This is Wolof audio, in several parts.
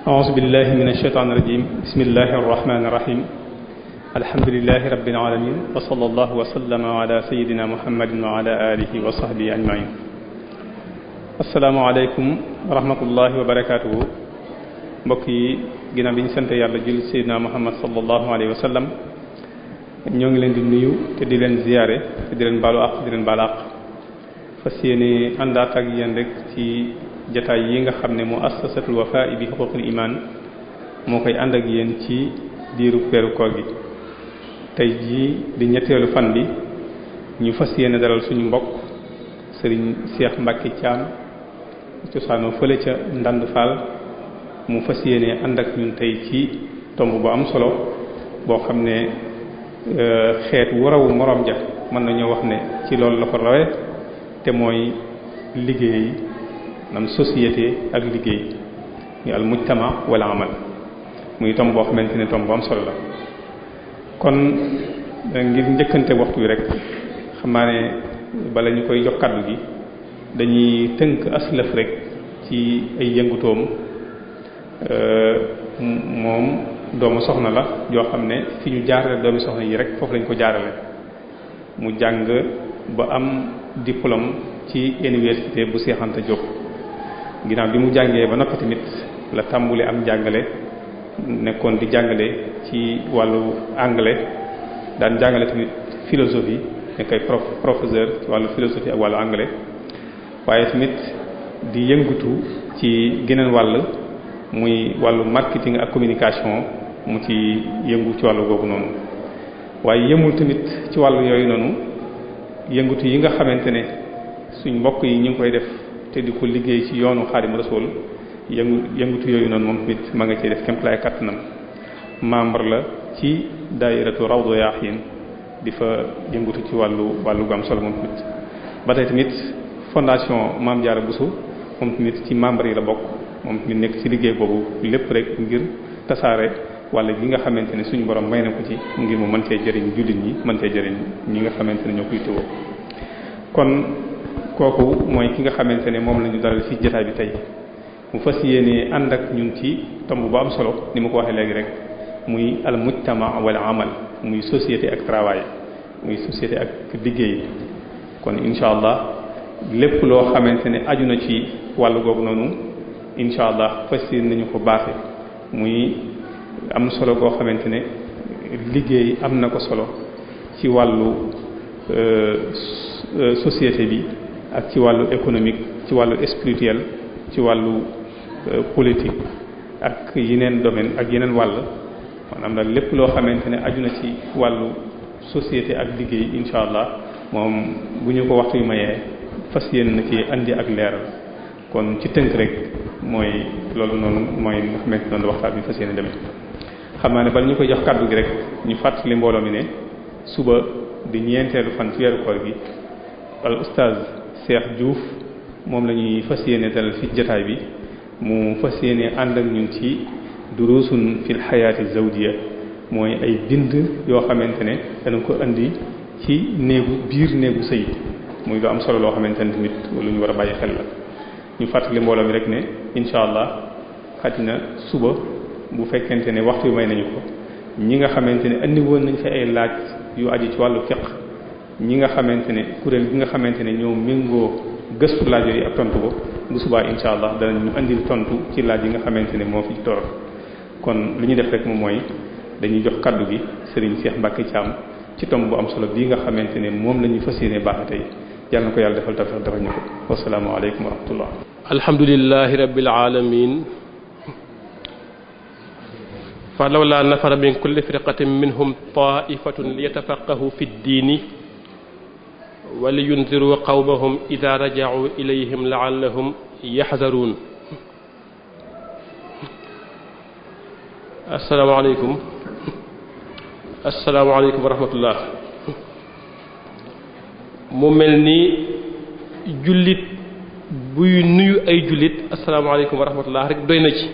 أعوذ بالله من الشيطان الرجيم بسم الله الرحمن الرحيم الحمد لله رب العالمين وصلى الله وسلم على سيدنا محمد وعلى آله وصحبه أجمعين السلام عليكم ورحمة الله وبركاته mbokk yi ginnaaw bi ñu sant yàlla jul Seydina Muhammad sallallahu alayhi wa sallam ñoo ngi leen di nuyu te di leen ziyaare te di leen baalu àq di leen baal àq fas yéene àndaat ak yéen rek ci jataay yi nga xam ne muassasatul Wafa bi huquqil iman moo koy ànd ak yéen ci diiru weeru koor gi tey jii di ñetteelu fan bi ñu fas yéene dalal suñu mbokk sëriñ Cheikh Mbacke Thiam cosaanoo fële ca Ndand Fall mu fas yéene ànd ak ñun tey ci tomb bu am solo boo xam ne xeet wu rawu moroom ja mën nañoo wax ne ci loolu la ko rawe te mooy liggéey nam société ak liggéey muy al mujtama wala amal muy tomb boo xamante ne tomb bu am solo la kon ngir njëkkante waxtu wi rek xam naa ne bala ñu koy jox kàddu gi dañuy tënk aslaf rek ci ay yëngutoom moom doomu soxna la joo xam ne fi ñu jaarale doomu soxna yi rek foofu lañ ko jaarale mu jàng ba am diplôme ci université bu Cheikh Anta Diop ginnaaw bi mu jàngee ba noppi tamit la tàmbuli am jàngale nekkoon di jàngale ci wàllu anglais daan jàngale tamit philosophie nekk ay professeur ci wàllu philosophie ak wàllu anglais waaye tamit di yëngutu ci geneen wàll muy wàllu marketing ak communication mu ci yëngu ci wàllu googu noonu waaye yëmul tamit ci wàllu yooyu noonu yëngutu yi nga xamante ne suñ mbokk yi ñu ngi koy def te di ko liggéey ci yoonu Xaadimu Rasuul yëngutu yooyu noonu moom tamit ma nga ciy def kéemtalaay kàttanam membre la ci daayiratu Rawdu Yaaxiin di fa yëngutu ci wàllu gu am solo moom tamit ba tey tamit fondation Maam Jaara Buso moom tamit ci membre yi la bokk moom tamit nekk ci liggéey boobu lépp rek ngir tasaare wala gi nga xamante ne suñu borom may na ko ci ngir mu mën cee jëriñ jullit ñi mën cee jëriñ ñi nga xamante ne ñoo koy tëwoo kon kooku mooy ki nga xamante ne moom la ñu dalal ci jotaay bi tey mu fas yéene ànd ak ñun ci tomb bu am solo ni ma ko waxee léegi rek muy al mujtama wala amal muy société ak travail muy société ak liggéey kon incha allah lépp loo xamante ne aju na ci wàllu googu noonu incha allah fas yéene nañu ko baaxe muy am solo goo xamante ne liggéey am na ko solo ci wàllu société bi ak ci wàllu économique ci wàllu spirituel ci wàllu politique ak yeneen domaine ak yeneen wàll maanaam daal lépp loo xamante ne aju na ci wàllu société ak liggéey incha allah moom bu ñu ko waxtu yu mayee fas yéene na ci andi ak leeral kon ci tënk rek mooy loolu noonu mooy nga xamante noonu waxtaan bi fas yéene demee xam naa ne bala ñu koy jox kàddu gi rek ñu fàttali mbooloo mi ne suba di ñeenteelu fan ci weeru koor gi al oustaz Cheikh Diouf moom la ñuy fas yéene dalal fi jotaay bi mu fas yéene ànd ak ñun ci durusun fil xayaati zawjiya mooy ay bind yoo xamante ne dana ko andi ci biir néegu sëy muy lu am solo loo xamante ne tamit lu ñu war a bàyyi xel la ñu fàttali mbooloo mi rek ne incha allah xaj na suba bu fekkente ne waxtu yu may nañu ko ñi nga xamante ne andi woon nañ fi ay laaj yu aju ci wàllu fiqh ñi nga xamante ne kuréel gi nga xamante ne ñoo méngoo gëstu laaj yi ak tontu ko bu subaa incha allah danañu andil tontu ci laaj yi nga xamante ne moo fi toor kon li ñu def rek moom mooy dañuy jox kaddu gi Serigne Cheikh Mbacke Thiam ci tomb bu am solo bii nga xamante ne moom la ñuy fas yéene baax tey yàlla na ko yàlla defal tawfiq defal ñu ko wasalaamu aleykum wa rahmatullah. alhamdulillahi rabbil alamin fa lawla nafara min kulli firqatin minhum ta'ifatun liyatafaqahu fi ddiini wa liyunziru qawmahum idha raja'u ilayhim la'allahum yahzarun. assalaamu aleykum wa rahmatullah. mu mel ni jullit buy nuyu ay jullit assalaamu aleykum wa rahmatullah rek doy na ci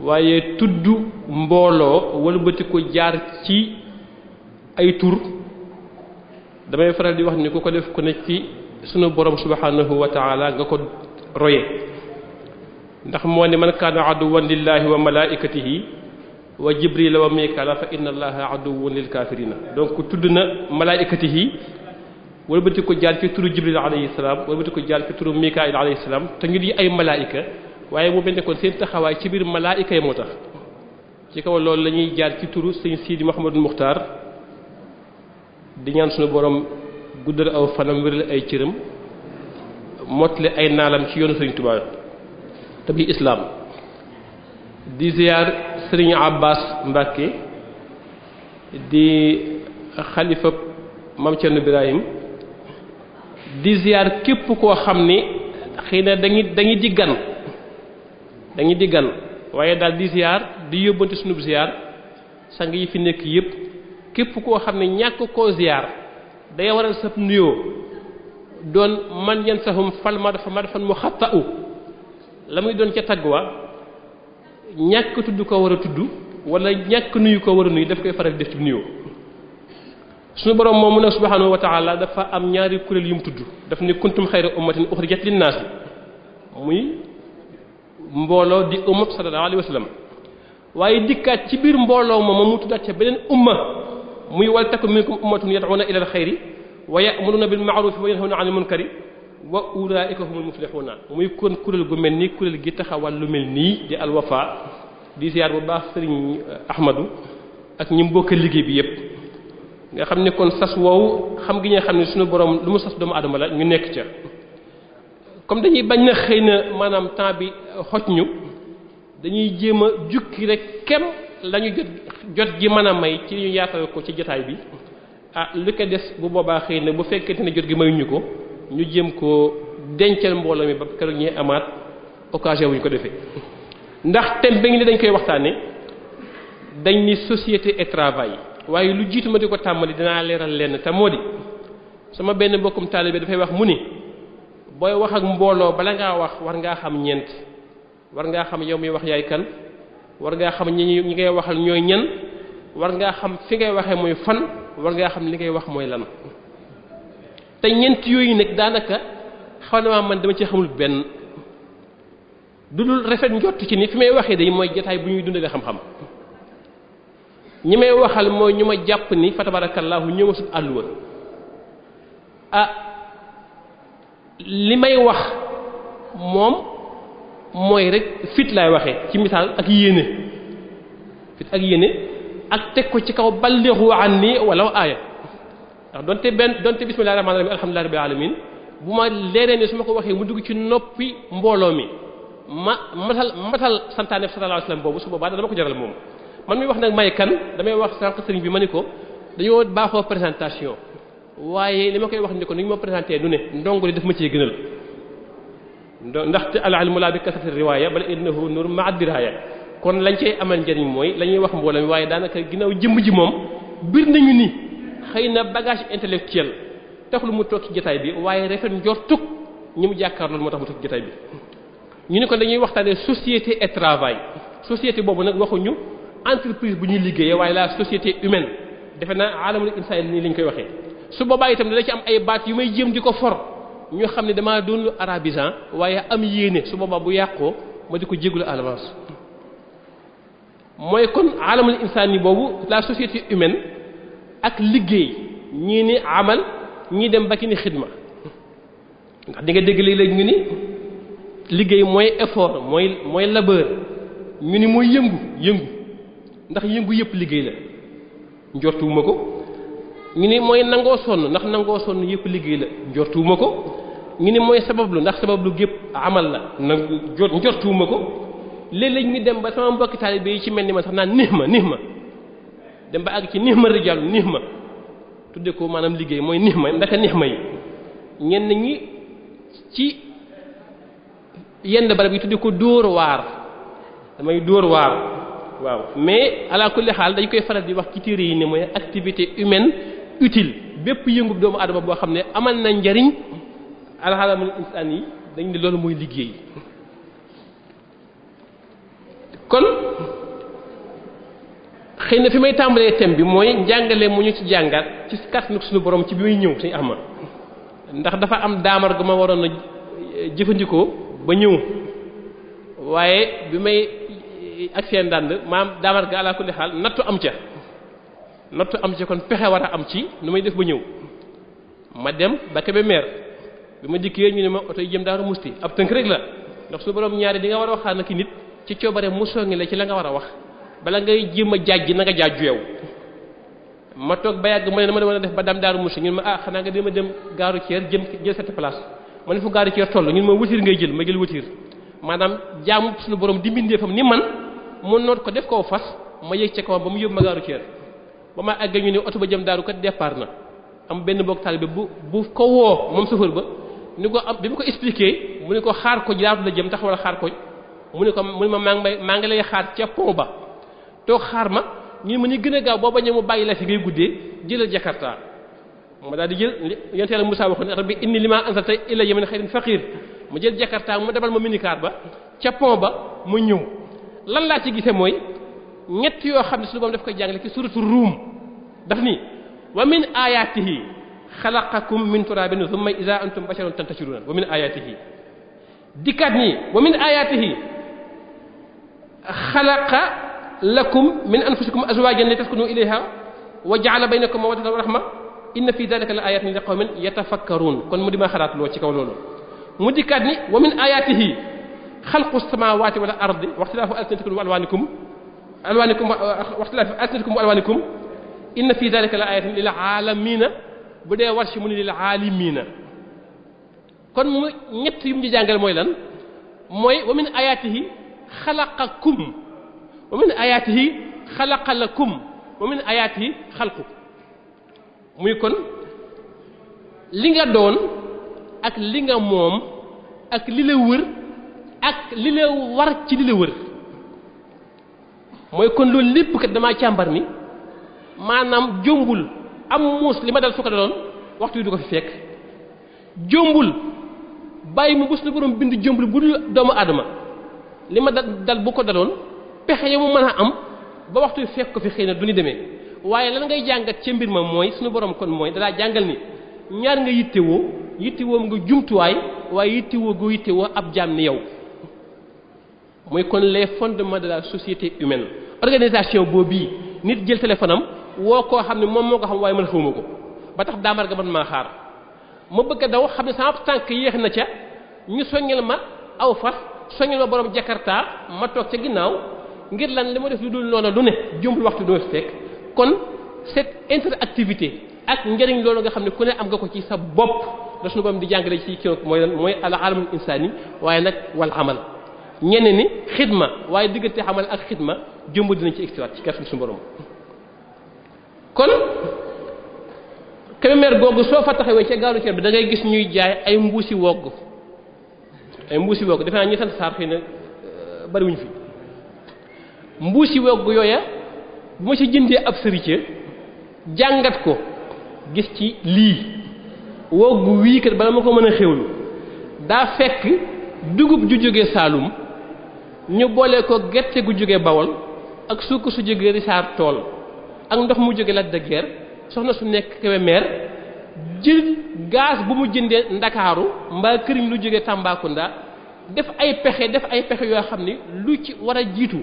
waaye tudd mbooloo wëlbati ko jaar ci ay tur damay faral di wax ni ku ko def ku ne ci sunu borom subhanahu wa ta'ala nga ko roye ndax moo ne man kaana aduwwan lillahi wa malaikatihi wa jibrila wa mikala fa inna allaha aduwwun lil kafirina donc tudd na malaikatihi wëlbati ko jaar ci turu jibril alayhi salaam wëlbati ko jaar ci turu mikail alayhi salaam te ñu di ay malaayika waaye mu mel ne kon seen taxawaay ci biir malaayika yi moo tax ci kaw loolu la ñuy jaar ci turu sëñ Sidi Mouhamadou Muxtaar di ñaan suñu borom guddal aw fanam wéral ay cëram mottali ay naalam ci yoonu sëriñ Tuubaa te bi islaam di ziyaar sëriñ Abbas Mbàkke di xalifa Maam Cerno Birahim di ziyaar képp koo xam ni xëy na dañuy di gan waaye daal di ziyaar di yóbbante sunub ziyaar sang yi fi nekk yépp képp koo xam ne ñàkk koo ziyaar day waral sab nuyoo doon man yan sahum fal ma dafa mu xatta'u la muy doon ca tagg wa ñàkk tudd ko war a tudd wala ñàkk nuyu ko war a nuyu daf koy faral def ci nuyoo suñu borom moomu nag subhanahu wa ta'ala dafa am ñaari kuréel yu mu tudd daf ne kuntum xayra ummatin uxrijat linnaas muy mbooloo di umma sallallahu alayhi wa sallam waaye dikkaat ci biir mbooloo moom mu tuddaat ca beneen umma muy wal takum minkum ummatun yad'una ila alxayri wa ya'muruna bil ma'rufi wa yanhawna 'anil munkari wa ulaa'ika humul muflihuna muy kon kuréel gu mel ni kuréel gi taxawal lu mel nii di alwafa di ziar bu baax sëriñ Ahmadou ak ñi mbokk liggéey bi yépp nga xam ne kon sas woowu xam gi nga xam ne suñu borom lu mu sas doomu aadama la ñu nekk ca comme dañuy bañ na xëy na maanaam temps bi xoj ñu dañuy jéem a jukki rek kem la ñu jot gi mën a may ci ñu yaatal ko ci jotaay bi li ko des bu boobaa xëy na bu fekkente ne jot gi mayuñu ko ñu jéem ko dencal mbooloo mi ba keroog ñuy amaat occasion wu ñu ko defee ndax thème bi ngi dañ koy waxtaane dañ ni société et travail waaye lu jiitu ma di ko tàmbali dinaa leeral lenn te moo di sama benn mbokkum taalibe dafay wax mu ni booy wax ak mbooloo bala ngaa wax war ngaa xam ñeent war ngaa xam yow mi wax yaay kan war ngaa xam ñi ngay waxal ñooy ñan war ngaa xam fi ngay waxee mooy fan war ngaa xam li ngay wax mooy lan te ñeent yooyu nag daanaka xaw na man dama ci xamul benn du dul rafet njott ci ni fi may waxee day mooy jotaay bu ñuy dundalee xam-xam ñi may waxal mooy ñu ma jàpp ni fa tabarakallahu ñëw sut àlluwa li may wax moom mooy rek fit laay waxee ci misaal ak yéene fit ak yéene ak teg ko ci kaw ballighu anni walaw aaya ndax donte bismillahir rahmanir rahim alhamdulillahi rabbil alamin bu ma leeree ne su ma ko waxee mu dugg ci noppi mbooloo mi matal santaane sallallahu alayhi wasallam boobu su boobaa dama ko jaral moom man mi wax nag may kan damay wax sànq sëriñ bi ma ni ko dañoo baaxoo présentation waaye li ma koy wax ni ko ni ñu ma présenté du ne ndongo li daf ma cee gënal ndaxte al ilmu la bi kasrati riwaaya bal innahu nur ma'a diraya kon lañ cay amal njëriñ mooy la ñuy wax mbooloo mi waaye daanaka ginnaaw jëmm ji moom bir nañu ni xëy na bagage intellectuel taxul mu toog ci jotaay bi waaye rafet njortuk ñi mu jàkkaar loolu moo tax mu toog ci jotaay bi ñu ne kon dañuy waxtaanee société et travail société boobu nag waxuñu entreprise bu ñuy liggéeyee waaye la société humaine defe naa alamul insaan nii lañ koy waxee su boobaa itam dana ci am ay baat yu may jéem di ko for ñu xam ne damaa doon lu arabisant waaye am yéene su boobaa bu yàqoo ma di ko jégalu à l'avance mooy kon alamul insaan yi boobu la société humaine ak liggéey ñii ni amal ñii dem ba ki ni xidma ndax di nga dégg léeg-léeg ñu ni liggéey mooy effort mooy labeur ñu ni mooy yëngu ndax yëngu yëpp liggéey la njortuwuma ko ñu ni mooy nangoo sonn ndax nangoo sonn yëpp liggéey la njortuwuma ko ñu ni mooy sabablu ndax sabablu gépp amal la njortuwuma ko léeg-léeg ñu dem ba sama mbokki taalibe yi ci mel ni man sax naan nihma dem ba àgg ci nihma rijal nihma tudde ko maanaam liggéey mooy nihma ndaka nihma yi ñenn ñi ci yenn barab yi tudde ko dóor waar damay dóor waar waaw mais ala kulli xaal dañ koy faral di wax ci téere yi ne mooy activité humaine utile bépp yëngu doomu adama boo xam ne amal na njariñ alxalamul insaan yi dañ ne loolu mooy liggéey kon xëy na fi may tàmbalee thème bi mooy njàngale mu ñu ci jàngaat ci kàttanu suñu borom ci bi muy ñëw suñu ama ndax dafa am daamar gu ma waroon a jëfandikoo ba ñëw waaye bi may ak seen dànd maam daamar ga ala kulli xaal nattu am ca kon pexe war a am ci nu may def ba ñëw ma dem ba Kébémer bi ma dikkee ñu ne ma oto yi jëm Daaru Musti ab tënk rek la ndax su borom ñaari di nga war a waxaan ak nit ci coobare mu soññi la ci la nga war a wax bala ngay jéem a jaaj na nga jaaju yow ma toog ba yàgg ma ne dama mën a def ba dam Daaru Musti ñun ma xanaa nga dama dem gaaru Thier jël cette place ma ne fu gaaru Thier toll ñun ma wutir ngay jël ma jël wutir maanaam jaamu suñu borom di mbindeefam ni man mu noot ko def koo fas ma yëg ca kawam ba mu yóbbu ma gaaru Thier ba ma àgg ñu ne oto ba jëm daaru kat départ na am benn bokk taalibe bu ko woo moom chauffeur ba ni ko am bi mu ko expliqué mu ne ko xaar ko daaru la jëm taxawal xaar ko mu ne ma maa ngi lay xaar ca pont ba toog xaar ma ñu ma ni gën a gaaw boo bañee mu bàyyi la fi ngay guddee jëlal Jakarta ma daal di jël yonent Yàlla Musaa waxoon rabbi inni limaa anzalta ilayya min xayrin faqiir ma jël Jakarta mu dabal ma minicar ba ca pont ba mu ñëw lan laa ci gisee mooy ñett yoo xam ne suñu borom daf koy jàngale ci suratu Ruum daf ni wa min ayatihi xalaqakum min turabin thumma idha antum basharun tantashiruna wa min ayatihi dikkaat nii wa min ayatihi xalaqa lakum min anfusikum azwajan litaskunu ilayha wa ja'ala baynakum mawaddatan wa rahma inna fi dhalika la ayatin li qawmin yatafakkarun kon mu di ma xalaat loo ci kaw loolu mu dikkaat ni wa min ayatihi xalqu samawati wal ardi wa ikhtilafu alsinatikum wa alwanikum inna fi dhalika la ayatin lil alamina bu dee war si mu ni lil alimina kon mu ñett yu mu di jàngal mooy lan mooy wa min ayatihi xalaqakum wa min ayatihi xalaqa lakum wa min ayatihi xalqu muy kon li nga doon ak li nga moom ak li la wër ak li la war ci li la wër mooy kon loolu lépp kat damaa càmbar ni maanaam jombul am muus li ma dal su ko daloon waxtu wi du ko fi fekk jombul bàyyi mu bés na borom bind jombul bu dul doomu aadama li ma dal bu ko daloon pexe ya mu mën a am ba waxtu wi fekk ko fi xëy na du ni demee waaye lan ngay jàngat ca mbir ma mooy suñu borom kon mooy dalaa jàngal ni ñaar nga yittewoo nga jumtuwaay waaye yittewoo ab jaam ni yow mooy kon les fondements de la société humaine organisation boobu nit jël téléphone am woo koo xam ne moom moo ko xam waaye man xawma ko ba tax daamar ga man maa xaar ma bëgg a daw xam ne sama tànk yéex na ca ñu soññal ma aw fas soññal ma borom Jakarta ma toog ca ginnaaw ngir lan li ma def lu dul noonu lu ne jumbul waxtu doo fekk kon cette interactivité ak njëriñ loolu nga xam ne ku ne am nga ko ci sa bopp da suñu borom di jàngale ci kii mooy lan mooy al alamul insani waaye nag wal amal ñenn ni xidma waaye diggante amal ak xidma jumbu dinañ ci extraat ci kàttan suñu borom kon Kébémer googu soo fa taxawee ca gaaru Thier bi da ngay gis ñuy jaay ay mbuusi wogg defe naa ñi sant saar xëy na bariwuñ fi mbuusi wogg yooya bu ma ci jëndee ab sëriñ jàngat ko gis ci lii wogg wii kat bala ma ko mën a xewlu daa fekk dugub ju jóge Saalum ñu boole ko gerte gu jóge Bawol ak suukar su jóge Richard Toll ak ndox mu jóge Lac de Guiers soxna su nekk Kébémer jël gaz bu mu jëndee Ndakaaru mbaa këriñ lu jóge Tambacounda def ay pexe yoo xam ni lu ci war a jiitu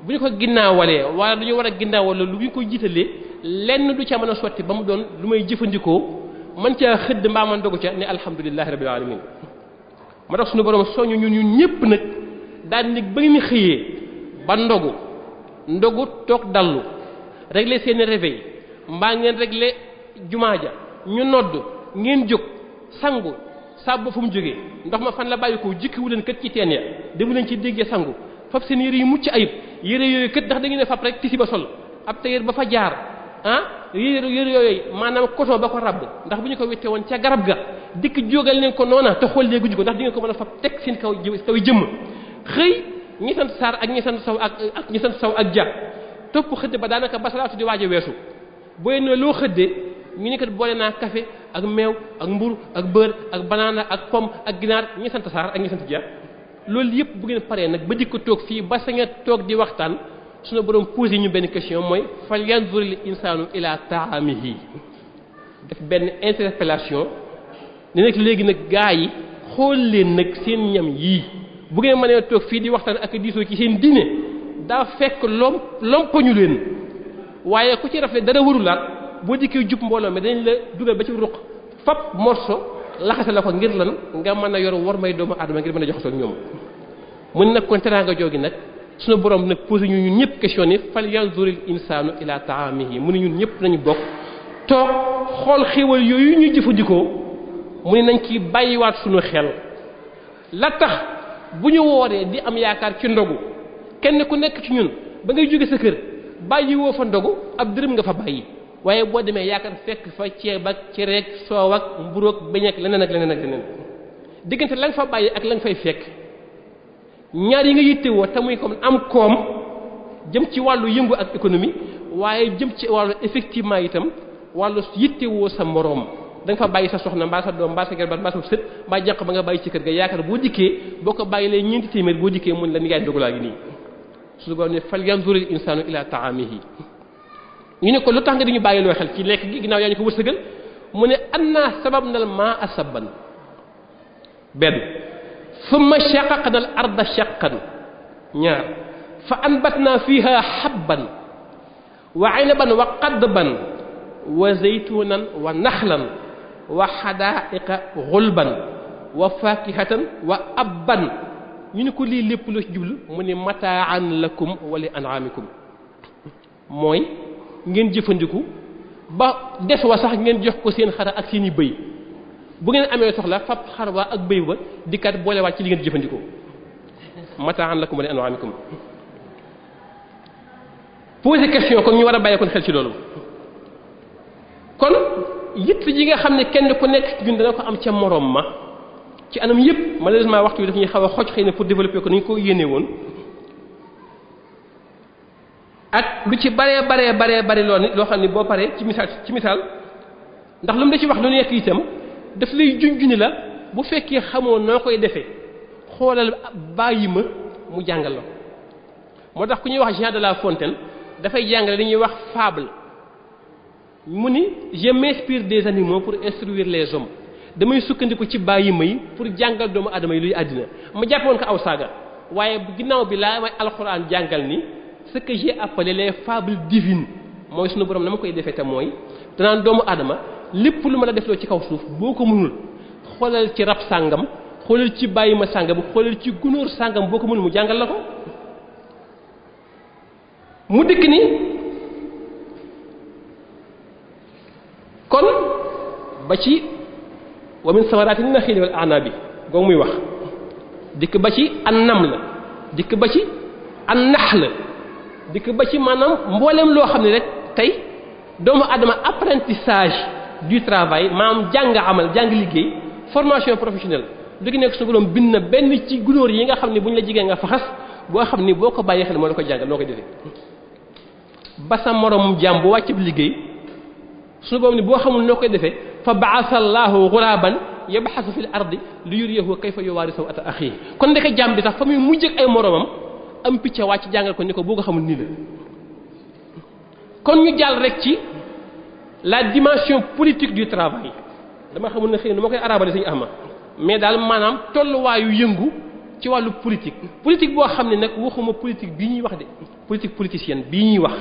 bu ñu ko ginnaawalee wala dañu war a ginnaawal lu ñu ko jiitalee lenn du ca mën a sotti ba mu doon lu may jëfandikoo man ca xëdd mbaa man dogu ca ne alhamdulillahi rabbil alamin ma tax suñu borom soñu ñun ñëpp nag daal ni ba ngeen xëyee ba ndogu toog dallu régler seen réveil mbaa ngeen régler jumaa ja ñu nodd ngeen jóg sangu saabu fu mu jógee ndox ma fan la bàyyi ko jikkiwu leen kët ci teen ya demu leen ci déggee sangu fab seen yére yu mucc ayib yére yooyu kët ndax da ngeen fab rek tisi ba sol ab tailleur ba fa jaar yére yooyu maanaam coton ba ko rabb ndax bu ñu ko wette woon ca garab ga dikk jógal leen ko noona te xool léegi ko ndax di ngeen ko mën a fab teg seen kaw jëmm xëy ñi sant Sarr ak ñi sant Sow ak ñi sant Sow ak Dia topp xëdd ba daanaka ba salaatu di waaj a weesu booy ne loo xëddee ñu ne kat boole naa café ak meew ak mburu ak beurre ak banana ak pomme ak ginaar ñi sant Sarr ak ñi sant Dia loolu yëpp bu ngeen paree nag ba dikk toog fii ba sa ngeen toog di waxtaan suñu borom posé ñu benn question mooy fal yanzuril insaanu ila taamihi def benn interpellation ne nag léegi nag gaa yi xool leen nag seen ñam yii bu ngeen mënee toog fii di waxtaan ak diisoo ci seen diine daa fekk lompoñu leen waaye ku ci rafet dara warulaat boo dikkee jub mbooloo mi dañ la dugal ba ci ruq fab morso laxase la ko ngir lan nga mën a yor war may doomu aadama ngir mën a joxasoo ak ñoom mun nag kon teraanga joogi nag suñu borom nag posé ñu ñun ñëpp question ni fal yanzuril insaanu ila taamihi mu ne ñun ñëpp nañu bokk toog xool xéwal yooyu ñu jëfandikoo mu ne nañ ci bàyyiwaat suñu xel la tax bu ñu wooree di am yaakaar ci ndogu kenn ku nekk ci ñun ba ngay jóge sa kër bàyyi woo fa ndogu ab dërëm nga fa bàyyi waaye boo demee yaakaar fekk fa ceeb ak cere ak soow ak mburu ak beñ ak leneen ak leneen ak leneen diggante la nga fa bàyyi ak la nga fay fekk ñaar yi nga yittewoo te muy comme am koom jëm ci wàllu yëngu ak économie waaye jëm ci wàllu effectivement itam wàllu yittewoo sa moroom da nga fa bàyyi sa soxna mbaa sa doom mbaa sa gerbaat mbaa sa sët mbaa jànq ba nga bàyyi ci kër ga yaakaar boo dikkee boo ko bàyyi lee ñeenti téeméer boo dikkee mun la ni ngay dogalaa gi nii suñu borom ne fal yanzuril insaanu ila taamihi ñu ne ko lu tax nga di ñu bàyyi loo xel ci lekk gi ginnaaw yaa ñu ko wërsëgal mu ne annaa sababnal maa sabban benn summa shaqaqnal arda shaqqan ñaar fa anbatnaa fiha habban wa aynaban wa qadban wa zaytunan wa naxlan wa xadaa'iqa xulban wa faakihatan wa abban ñu ne ko lii lépp loo ci jublu mu ne mataan lakum wa li an'aamikum mooy ngeen jëfandiku ba des wa sax ngeen jox ko seen xara ak seeni bëy bu ngeen amee soxla fab xar waa ak bëy ba dikkaat boolewaat ci li ngeen jëfandikoo mataan lakum wa li an'aamikum poser question kon ñu war a bàyyi kon xel ci loolu kon yitt yi nga xam ne kenn ku nekk ñun dana ko am ca moroom ma ci anam yëpp malheureusement waxtu bi daf ñuy xaw a xoj xëy na pour développer ko ni ñu ko yéene woon ak lu ci bare loo xam ne boo paree ci misaal ndax lu mu da ci wax lu nekk itam daf lay junjuni la bu fekkee xamoo noo koy defee xoolal bàyyi ma mu jàngal la moo tax ku ñuy wax Jean de La Fontaine dafay jàngale dañuy wax fable mu ni je m'inspire des animaux pour instruire les hommes damay sukkandiku ci bàyyi may pour jàngal doomu adama yi luy àddina ma jàppoon ko aw saaga waaye ginnaaw bi laa may alxuraan jàngal ni ce que j'ai appelé les fables divines mooy sunu borom na ma koy defee te mooy danaan doomu adama lépp lu ma la defloo ci kaw suuf boo ko mënul xoolal ci rab sàngam xoolal ci bàyyi ma sàngam xoolal ci gunóor sàngam boo ko mënul mu jàngal la ko mu dikk ni kon ba ci wa min samaraati naxiili wal a'naabi googu muy wax dikk ba ci an naml dikk ba ci an naxl dikk ba ci maanaam mbooleem loo xam ne rek tey doomu adama apprentissage du travail maanaam jàng amal jàng liggéey formation professionnelle lu gi nekk su borom bind na benn ci gunóor yi nga xam ne bu ñu la jigéen nga faxas boo xam ni boo ko bàyyee xel moo la ko jàngal noo koy defee ba sa moroom jàmm bu wàcceb liggéey suñu boobu ni boo xamul noo koy defee fa ba'atha Allahu ghuraban yabhasu fil ardi li yuriyahu kayfa yuwaari sawata akhihi kon ndeke jàmm bi sax fa muy mujj ak ay moroomam am picc wàcc jàngal ko ni ko boo ko xamul nii la kon ñu jàll rek ci la dimension politique du travail dama xamul ne xëy na ma koy arabale Sëñ Ahmad mais daal maanaam tolluwaayu yëngu ci wàllu politique boo xam ne nag waxuma politique bii ñuy wax de politique politicienne bii ñuy wax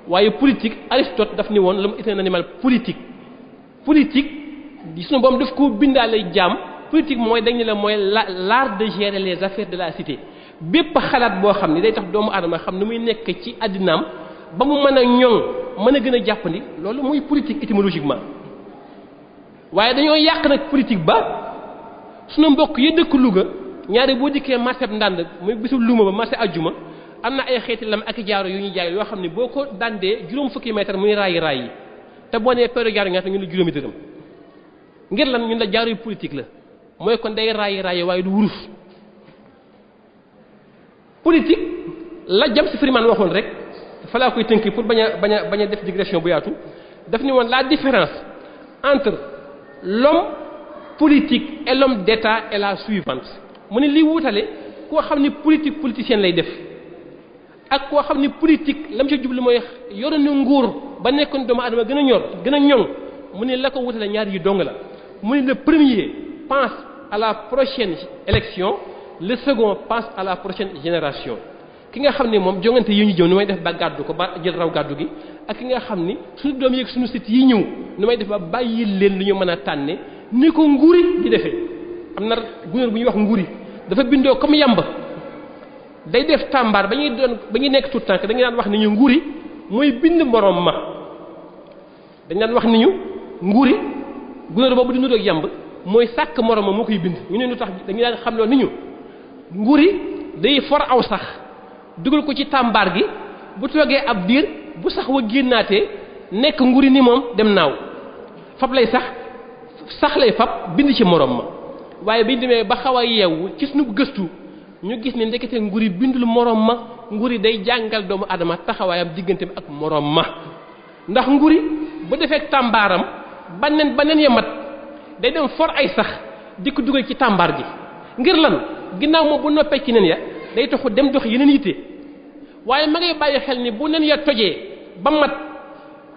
waaye politique Aristote daf ni woon la mu est un animal politique di sunu boom daf koo bindaale jaam politique mooy dañ ne la mooy l'art de gérer les affaires de la cité bépp xalaat boo xam ne day tax doomu aadama xam ne muy nekk ci àddinaam ba mu mën a ñoŋ mën a gën a jàppandi loolu muy politique étymologiquement waaye dañoo yàq nag politique ba sunu mbokk yi dëkk Louga ñaari boo dikkee marché ndànd muy bisu luuma ba marché ajjuma am na ay xeeti lam ak jaaro yu ñuy jaay yoo xam ne boo ko dandee juróom fukki mètre muy raay yi te boo nee peru jaaro ñaata ñu la juróomi dërëm ngir lan ñun la jaaro yu politique la mooy kon day raay waaye du wurus politique la jam si Freeman waxoon rek fa laa koy tënki pour bañ a def digression bu yaatu daf ni woon la différence entre l'homme politique et l'homme d'État est la suivante mu ne li wutale koo xam ni politique politicienne lay def ak koo xam ni politique lam ci jublu mooy yore na nguur ba nekkoon doomu adama gën a ñoŋ mu ne la ko wutale ñaar yi dong la mu ne le premier pense à la prochaine élection le second pense à la prochaine génération ki nga xam ne moom jongante yi ñu jëm nu may def ba gàddu ko ba jël raw gàddu gi ak ki nga xam ni suñu doom yeeg suñu sët yi ñëw nu may def ba bàyyi leen lu ñu mën a tànne ni ko nguri di defee. am na gunóor bu ñuy wax nguri dafa bindoo comme yamba day def tàmbaar ba ñuy nekk tout tànk dañu daan wax ni ñu nguri mooy bind morom ma dañ daan wax ni ñu nguri gunóor boobu di nuroog yamb mooy sàkk morom ma moo koy bind ñu ne lu tax dañu daan xam loo ni ñu nguri day for aw sax dugal ko ci tàmbaar gi bu toogee ab diir bu sax wa génnaatee nekk nguri ni moom dem naaw fab lay sax lay fab bind ci morom ma waaye biñ demee ba xaw a yeewu ci suñu gëstu ñu gis ne ndekete nguri bindul morom ma nguri day jàngal doomu adama taxawaayam diggante bi ak morom ma ndax nguri bu defee tàmbaaram baneen ya mat day dem for ay sax di ko dugal ci tàmbaar gi ngir lan ginnaaw moom bu noppee ci nen ya day taxu dem dox yeneen yitte waaye ma ngay bàyyi xel ni bu nen ya tojee ba mat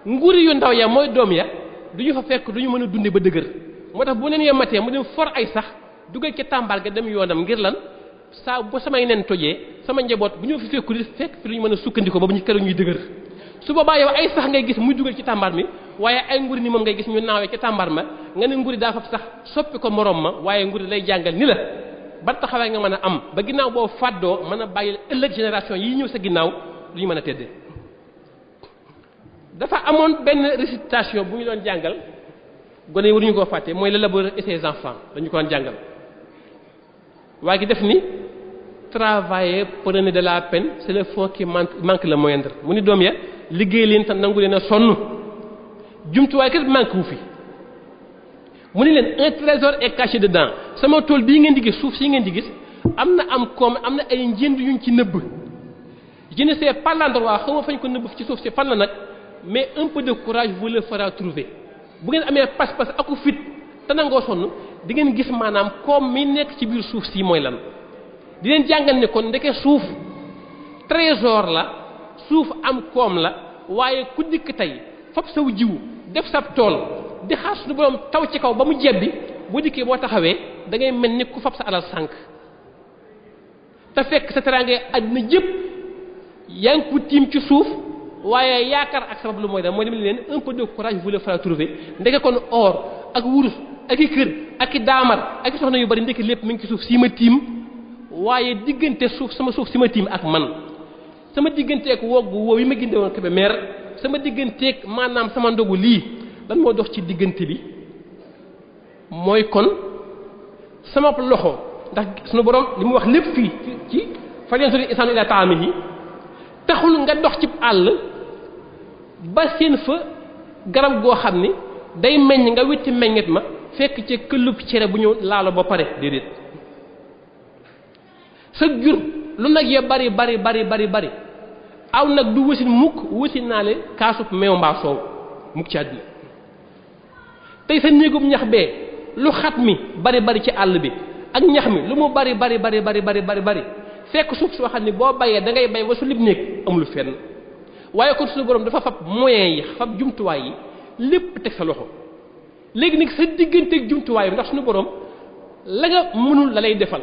nguri yu ndaw ya mooy doom ya du ñu fa fekk du ñu mën a dunde ba dëgër moo tax bu nen ya matee mu dem for ay sax dugal ca tàmbaar ga dem yoonam ngir lan saa bu samay nen tojee sama njaboot bu ñu fi fekk fi lu ñu mën a sukkandikoo ba bu ñu keroog ñuy dëgër su boobaa yow ay sax ngay gis muy dugal ci tàmbaar mi waaye ay nguri ni moom ngay gis ñu naawee ci tàmbaar ma nga ne nguri daa fab sax soppi ko morom ma waaye nguri lay jàngal ni la ba taxawaay nga mën a am ba ginnaaw boo fàddoo mën a bàyyi ëllëg génération yi ñëw sa ginnaaw lu ñu mën a teddee dafa amoon benn récitation bu ñu doon jàngal gone yi waruñu koo fàtte mooy le laboureur et ses enfants dañu ko doon jàngal waaye gi def ni travailler prenez de la peine c'est le fond qui manque le moindre mu ni doom ya liggéey leen te nangu leen a sonn jumtuwaay kat manque wu fi mu ni leen un trésor est caché dedans sama tool bii ngeen di gis suuf si ngeen di gis am na am koom am na ay njënd yuñ ci nëbb je ne sais pas l'endroit xaw ma fañ ko nëbb ci suuf si fan la nag mais un peu de courage vous le fera trouver bu ngeen amee pas-pas aku fit te nangoo sonn di ngeen gis maanaam koom mi nekk ci biir suuf si mooy lan di leen jàngal ne kon ndeke suuf trésor la suuf am koom la waaye ku dikk tey fab saw jiwu def sab tool di xaar suñu borom taw ci kaw ba mu jebbi boo dikkee boo taxawee da ngay mel ni ku fab sa alal sànq te fekk sa teraangee àddina jëpp yaa ngi ko tiim ci suuf waaye yaakaar ak sabab lu mooy da mooy dem leen un peu de courage vous le fera trouver ndeke kon or ak wurus ak i kër ak i daamar ak i soxna yu bari ndeke lépp mi ngi ci suuf si ma tiim waaye diggante suuf sama suuf si ma tiim ak man sama digganteeg woggu woow yi ma ginde woon Kébé meer sama digganteeg maanaam sama ndogu lii lan moo dox ci diggante bi mooy kon sama loxo ndax sunu borom li mu wax lépp fii ci falyanzuri insaanu ilaa ta'aamihi taxul nga dox ci àll ba seen fa garab goo xam ni day meññ nga witti meññet ma fekk ci këllub cere bu ñëw laalo ba pare déedéet sa jur lu nag ya bari aw nag du wasin mukk wasin naa le kaasub meew mbaa soow mukk ci àddina tey sa néegub ñax bee lu xat mi bari ci àll bi ak ñax mi lu mu bari fekk suuf soo xam ne boo bayee da ngay bay ba su lib néeg amul fenn waaye kon suñu borom dafa fab moyens yi fab jumtuwaay yi lépp teg sa loxo léegi nag sa digganteeg jumtuwaay bi ndax suñu borom la nga mënul la lay defal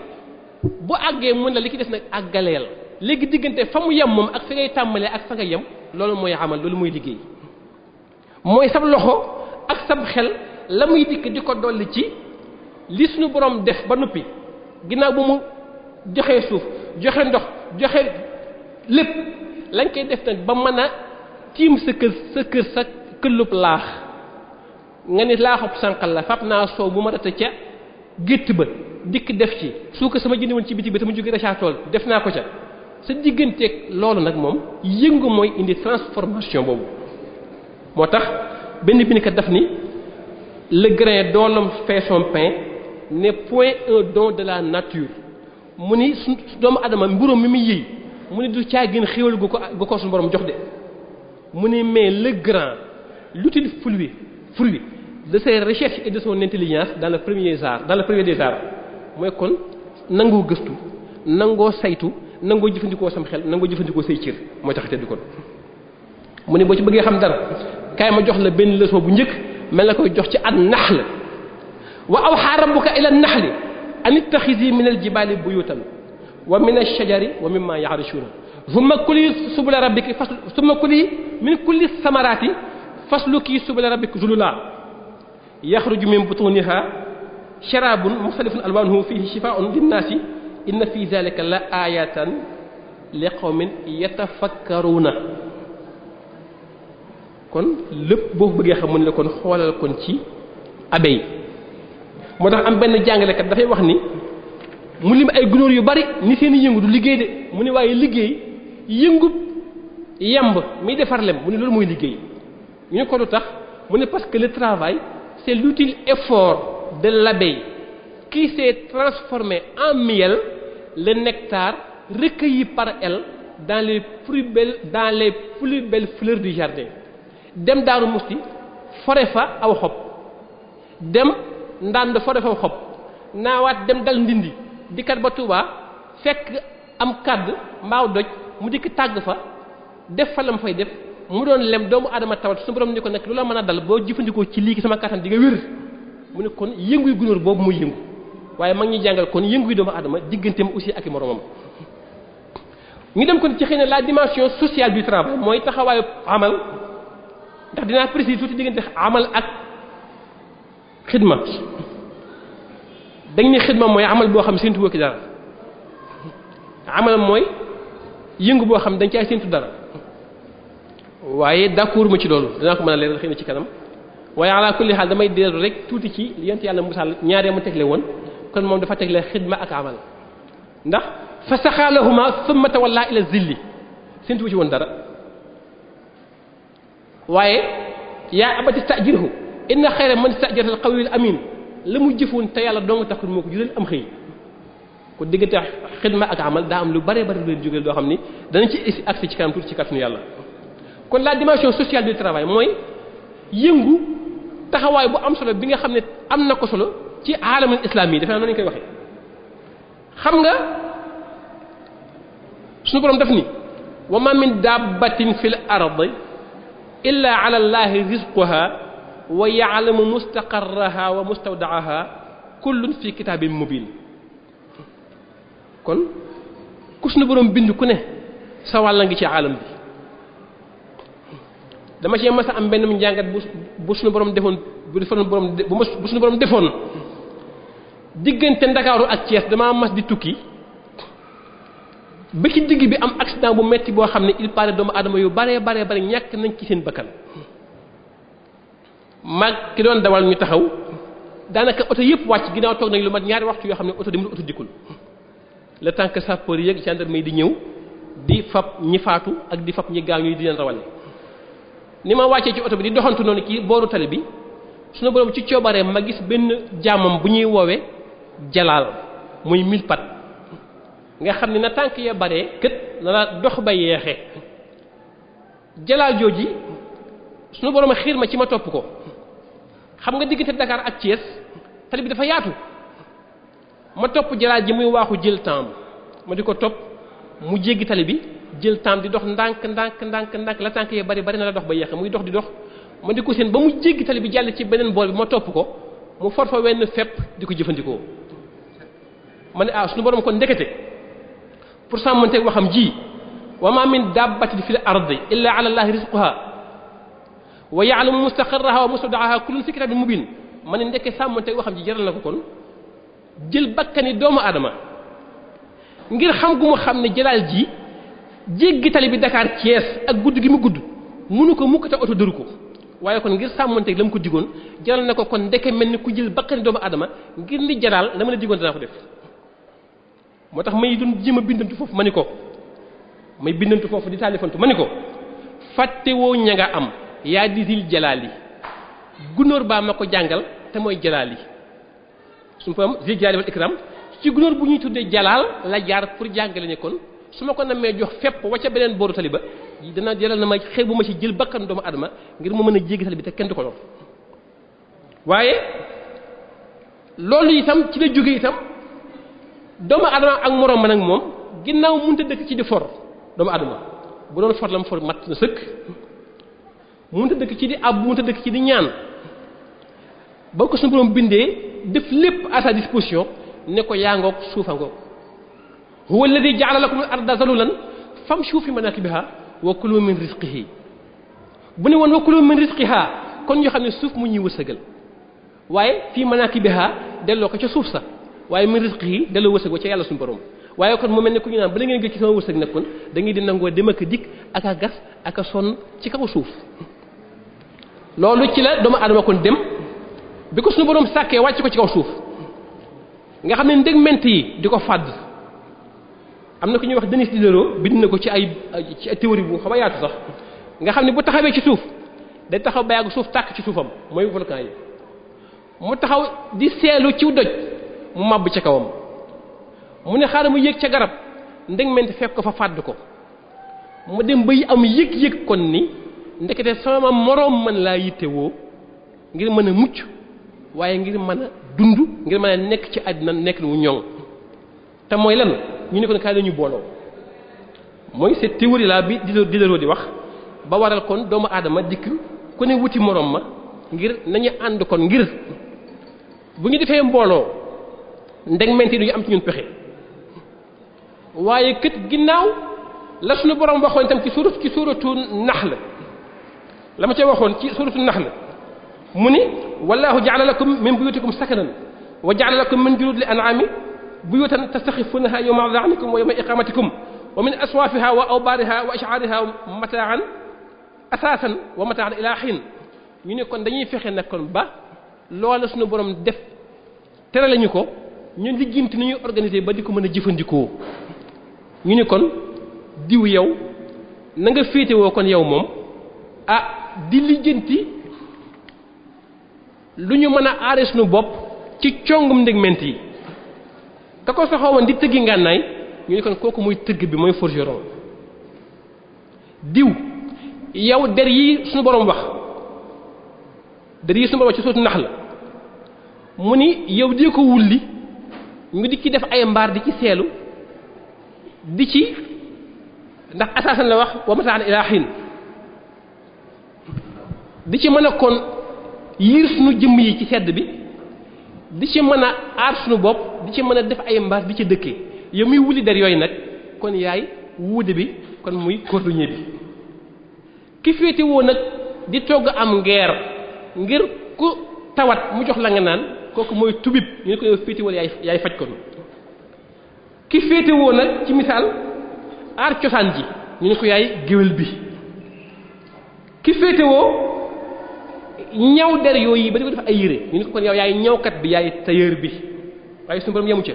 bu àggee mën la li ki des nag àggaleel léegi diggante fa mu yem moom ak fi ngay tàmbalee ak fa nga yem loolu mooy amal loolu mooy liggéey mooy sab loxo ak sab xel la muy dikk di ko dolli ci li suñu borom def ba noppi ginnaaw bu mu joxee suuf joxe ndox joxe lépp lañ koy def nag ba mën a tiim sa kër sa këllub laax nga ni laaxub sànqal la fab naa soow bu ma rata ca gétt ba dikk def ci su ko sama jëndi woon ci biti ba te mu jóge rachat tool def naa ko ca sa digganteeg loolu nag moom yëngu mooy indi transformation boobu moo tax benn bindkat daf ni le grain dont l'homme fait son pain n'est point un don de la nature mu ni su doomu adama mburóom mi muy yëy mu ni du caa gën xéwal gu ko suñu borom jox de mu ni mais le grain l'utile fruit de ses recherches et de son intelligence dans le premier des arts mooy kon nangoo gëstu nangoo saytu nangoo jëfandikoo sam xel nangoo jëfandikoo say cër mooy tax teddu kon mu ne boo ci bëggee xam dara kaay ma jox la benn leçon bu njëkk mel na koy jox ci an naxl wa awhaa rabbuka ila naxli an ittaxizi min aljibaali buyutan wa min alshajari wa mimma yaarishuna summa kuli subula rabbiki summa kuli min kulli samarati fasluki subula rabbiki zulula yaxruju min butuniha sharabun muxtalifun alwanuhu fihi shifaun linnaasi inna fi zalika la ayatan li qawmin yatafakkaruna kon lépp boo bëggee xam ne la kon xoolal kon ci abeille moo tax am benn jàngalekat dafay wax ni mu lim ay gunóor yu bari ni seen i yëngu du liggéey de mu ne waaye liggéey yëngub yemb muy defar lem mu ne loolu mooy liggéey ñu ne ko lu tax mu ne parce que le travail c'est l'utile effort de l'abeille qui s'est transformé en miel le nectar recueilli par elle dans les plus belles fleurs du jardin dem Daaru Musti fore fa aw xob dem Ndande fore fa aw xob naawaat dem dal Ndindi dikkat ba Touba fekk am kàdd mbaaw doj mu dikk tàgg fa def fa lam fay def mu doon lem doomu aadama tawat su borom ni ko nag lu la mën a dal boo jëfandikoo ci lii sama kattan di nga wér mu ne kon yënguy gunóor boobu muy yëngu waaye mag ñi jàngal kon yënguy doomu aadama digganteem aussi ak i moromam ñu dem kon ci xëy na la dimension sociale du travail mooy taxawaayu amal ndax dinaa préciser tuuti diggante amal ak xidma dañ ne xidma mooy amal boo xam séntu woo ki dara amal mooy yëngu boo xam dañ cay séntu dara waaye d'accord ma ci loolu dinaa ko mën a leeral xëy na ci kanam waaye ala kulli xaal damay dellu rek tuuti ci yent yàlla Musaa ñaaree mu tegle woon kon moom dafa tegle xidma ak amal ndax fa saxaalahuma thumma tawalla ila zilli séntu ci woon dara waaye yaa abati stajirhu inna xayra man stajarta al qawiyul amin la mu jëfoon te yàlla dong taxul moo ko jural am xëy ko diggante xidma ak amal daa am lu bare bare lu leen jógee doo xam ni danañ ci agsi ci kanam tuuti ci kàttanu yàlla kon la dimension sociale du travail mooy yëngu taxawaay bu am solo bi nga xam ne am na ko solo ci aalamul islam yi defe naa noonu ñu koy waxee xam nga suñu borom def ni wa ma min dabbatin fil ardi illa ala allahi rizquha wa ya'lamu mustaqarraha wa mustawda'aha kullun fi kitabin mubin kon ku suñu borom bind ku ne sa wàlla ngi ci aalam bi dama ci mas a am benn njàngat bu suñu borom defoon bu suñu borom defoon diggante Ndakaaru ak Thiès damaa mas di tukki ba ci digg bi am accident bu metti boo xam ne il paraît doomu aadama yu bare ñàkk nañ ci seen bakkan mag ki doon dawal ñu taxaw daanaka oto yëpp wàcc ginnaaw toog nañ lu mat ñaari waxtu yoo xam ne oto demul oto dikkul le temps que sapeur yeeg gendarmerie di ñëw di fab ñi faatu ak di fab ñi gaañu di leen rawale ni ma wàccee ci oto bi di doxantu noonu ci booru tali bi suñu borom ci coobaree ma gis benn jaamam bu ñuy woowe jalaal muy 1000 pat nga xam ne na tànk ya baree kët na la dox ba yeexee jalaal jooji suñu borom xiir ma ci ma topp ko xam nga diggante Dakar ak Thiès tali bi dafa yaatu ma topp jalaal ji muy waaxu jël temps ma di ko topp mu jéggi tali bi jël temps di dox ndànk la tànk ya bari na la dox ba yeexe muy dox di dox ma di ko seen ba mu jéggi tali bi jàll ci beneen boor bi ma topp ko mu for fa wenn fepp di ko jëfandikoo ma ne suñu borom kon ndekete pour sàmmanteeg waxam ji wa ma min dabbatin fil ardi illa ala allahi rizquha wa ya'lamu mustaqarraha wa mustawda'aha kullun fi kitabin mubin ma ne ndekke sàmmanteeg waxam ji jaral na ko kon jël bakkani doomu aadama ngir xam gu mu xam ne jalaal ji jéggi tali bi Dakar Thiès ak gudd gi mu gudd mënu ko mukk te oto dëru ko waaye kon ngir sàmmanteeg la mu ko digoon jaral na ko kon ndeke mel ni ku jël bakkani doomu aadama ngir li jalaal la ma la digoon danaa ko def moo tax may doon jéem a bindantu foofu ma ni ko may bindantu foofu di taalifantu ma ni ko fàttewoo ña nga am yaa di zil jalaali gunóor baa ma ko jàngal te mooy jalaali suñu fa am zil jalaali wal ikram ci gunóor bu ñuy tuddee jalaal la jaar pour jàngale ne kon su ma ko namee jox fépp wacca beneen booru tali ba dana jaral na ma xëy bu ma ci jël bakkan doomu adama ngir mu mën a jéggi tali bi te kenn du ko lor waaye loolu itam ci la jóge itam doomu adama ak moroom ma nag moom ginnaaw mënta dëkk ci di for doomu adama bu doon for la mu for mat na sëkk mënta dëkk ci di ab mënta dëkk ci di ñaan ba ko suñu borom bindee def lépp à sa disposition ne ko yaa ngoog suufa ngoog huwa alladi ja'ala lakum al-arda zalulan famshu fi manakibiha wa kulu min rizqihi bu ne woon wa kulu min rizqiha kon ñu xam ne suuf mu ñuy wërsëgal waaye fii manakibiha delloo ko ca suuf sa waaye min rizqihi delloo wërsëg wa ca yàlla suñu borom waaye kon mu mel ne ku ñu naan bala ngeen gis ci sama wërsëg nag kon da ngay di nangoo dem ak dikk ak a gas ak a sonn ci kaw suuf loolu ci la doomu aadama kon dem bi ko suñu borom sàkkee wàcc ko ci kaw suuf nga xam ne ndegment yi di ko fàdd am na ku ñuy wax Denis Diderot bind na ko ci ay théorie bu xaw a yaatu sax nga xam ne bu taxawee ci suuf day taxaw ba yàgg suuf tàkk ci suufam mooy volcan yi mu taxaw di seelu ciw doj mu màbb ca kawam mu ne xaaral mu yéeg ca garab ndegment fekk ko fa fàdd ko mu dem bay am yëg-yëg kon ni ndekete sama moroom mën laa yittewoo ngir mën a mucc waaye ngir mën a dund ngir mën a nekk ci àddina nekk nu ñoŋ te mooy lan ñu ne kon kaay la ñu booloo mooy cette théorie là bi Diderot di wax ba waral kon doomu aadama dikk ku ne wuti moroom ma ngir nañu ànd kon ngir bu ñu defee mbooloo ndegment yi duñu am ci ñun pexe waaye kët ginnaaw la suñu borom waxoon itam ci suuratu Nahl la ma ca waxoon ci suuratu Nahl mu ni wallahu ja'ala lakum min buyutikum sakanan wa ja'ala lakum min juludil an'ami buyutan tastaxifunaha yawma dha'nikum wa yawma iqamatikum wa min aswafiha wa awbariha wa ash'ariha mata'an asasan wa mata'an ila hin ñu ne kon dañuy fexe nag kon ba loola suñu borom def tere lañu ko ñu lijjanti ni ñuy organiser ba di ko mën a jëfandikoo ñu ne kon diw yow na nga féetewoo kon yow moom di lijjanti lu ñu mën a aare suñu bopp ci congum ndegment yi ka ko soxawoon di tëggi ngànnaay ñu ne kon kooku muy tëgg bi mooy forgeron diw yow der yi suñu borom wax ci sootu nax la mu ni yow di ko wulli ñu di ci def ay mbaar di ci seelu di ci ndax asaasan la wax wa mataan ilaa xiin di ci mën a kon yiir suñu jëmm yi ci sedd bi di ci mën a aar suñu bopp di ci mën a def ay mbaar di ci dëkkee yow muy wuli der yooyu nag kon yaay wuude bi kon muy cordonnier bi ki féete woo nag di togg am ngeer ngir ku tawat mu jox la nga naan kooku mooy tubib ñu ne ko yow féete woo yaay faj kon ki féete woo nag ci misaal aar cosaan ji ñu ne ko yaay géwél bi ki féete woo ñaw der yooyu ba di ko def ay yére ñu ne ko kon yow yaay ñawkat bi yaay tailleur bi waaye suñu borom yemu ca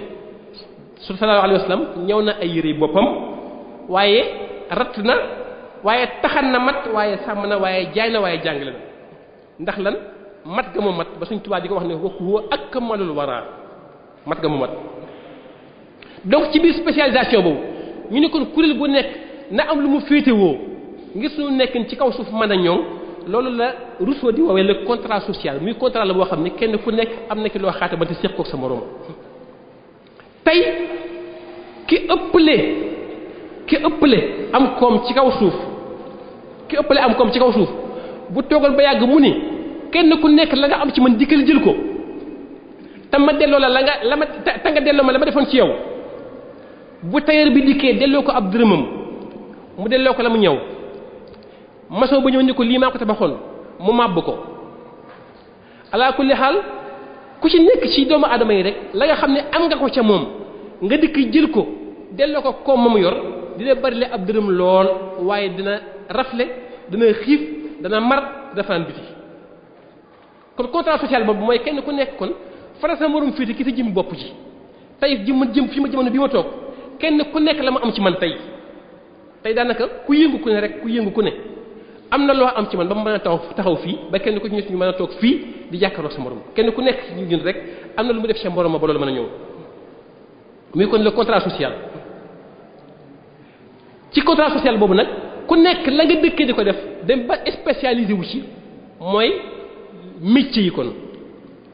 sallallahu alayhi wa sallam ñëw na ay yére boppam waaye ratt na waaye taxan na mat waaye sàmm na waaye jaay na waaye jàngale na ndax lan mat ga mu mat ba suñ tubaab di ko wax ne wa huwa akmalul wara mat ga mu mat donc ci biir spécialisation boobu ñu ne kon kuréel bu nekk na am lu mu féetewoo ngir suñu nekkin ci kaw suuf mën a ñoŋ loolu la Rousseau di woowee le contrat social muy contrat la boo xam ne kenn ku nekk am na ki loo xaata ba te séq kook sa moroom tey ki ëpple am koom ci kaw suuf bu toogal ba yàgg mu ni kenn ku nekk la nga am ci man dikkal jël ko te ma delloo la ma te nga delloo ma la ma defoon ci yow bu tailleur bi dikkee delloo ko ab dërëmam mu delloo ko la mu ñëw maçon ba ñëw ni ko lii maa ko tabaxoon mu màbb ko ala kulli xaal ku ci nekk ci doomu aadama yi rek la nga xam ne am nga ko ca moom nga dikk jël ko delloo ko koom ma mu yor dina bari le ab dërëm lool waaye dina rafle dina xiif dana mar dina fanaan biti kon contrat social boobu mooy kenn ku nekk kon fara sa morom féete ki sa jëm bopp ji tey fi ma jamono bi ma toog kenn ku nekk la ma am ci man tey daanaka ku yëngu ku ne am na loo am ci man ba mu mën a taxaw fii ba kenn ku ci ñu mën a toog fii di jàkkaarloog sa morom kenn ku nekk ci ñun rek am na lu mu def sa morom ma ba loolu mën a ñëw muy kon le contrat social ci contrat social boobu nag ku nekk la nga dëkkee di ko def dem ba spécialisé wu ci mooy métier yi kon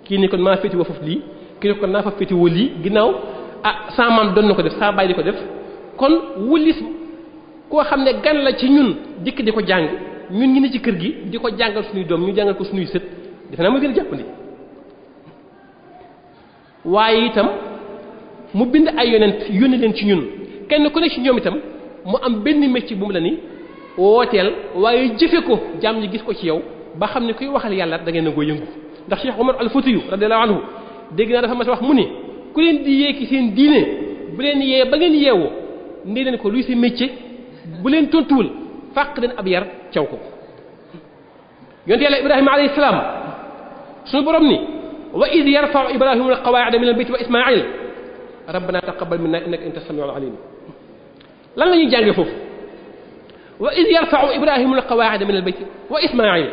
kii ni kon maa féeti woo foofu lii kii ni kon naa fa féeti woo lii ginnaaw sa maam doon na ko def sa baay di ko def kon wulis koo xam ne gan la ci ñun dikk di ko jàng ñun ñi ne ci kër gi di ko jàngal suñuy doom ñu jàngal ko suñuy sët defe naa mooy gën a jàppandi waaye itam mu bind ay yonent yónni leen ci ñun kenn ku nekk ci ñoom itam mu am benn métier bu mu la ni wooteel waaye jëfe ko jaam ñi gis ko ci yow ba xam ne kuy waxal yàlla da ngeen a ngoo yëngu ndax Cheikh Omar al Foutiyou radiyallahu anhu dégg naa dafa mas wax mu ni ku leen di yee ki seen diine bu leen yee ba ngeen yeewoo ndee leen ko luy sa métier bu leen tontuwul fàq leen ab yar caw ko yonte yàlla Ibrahima alayhi salaam suñu borom ni wa id yarfa'u Ibrahimu al-qawaa'ida min al-bayti wa Ismaa'il rabbana taqabbal minna innaka anta as-sami'ul 'alim lan la ñuy jàngee foofu wa id yarfa'u Ibrahimu al-qawaa'ida min al-bayti wa Ismaa'il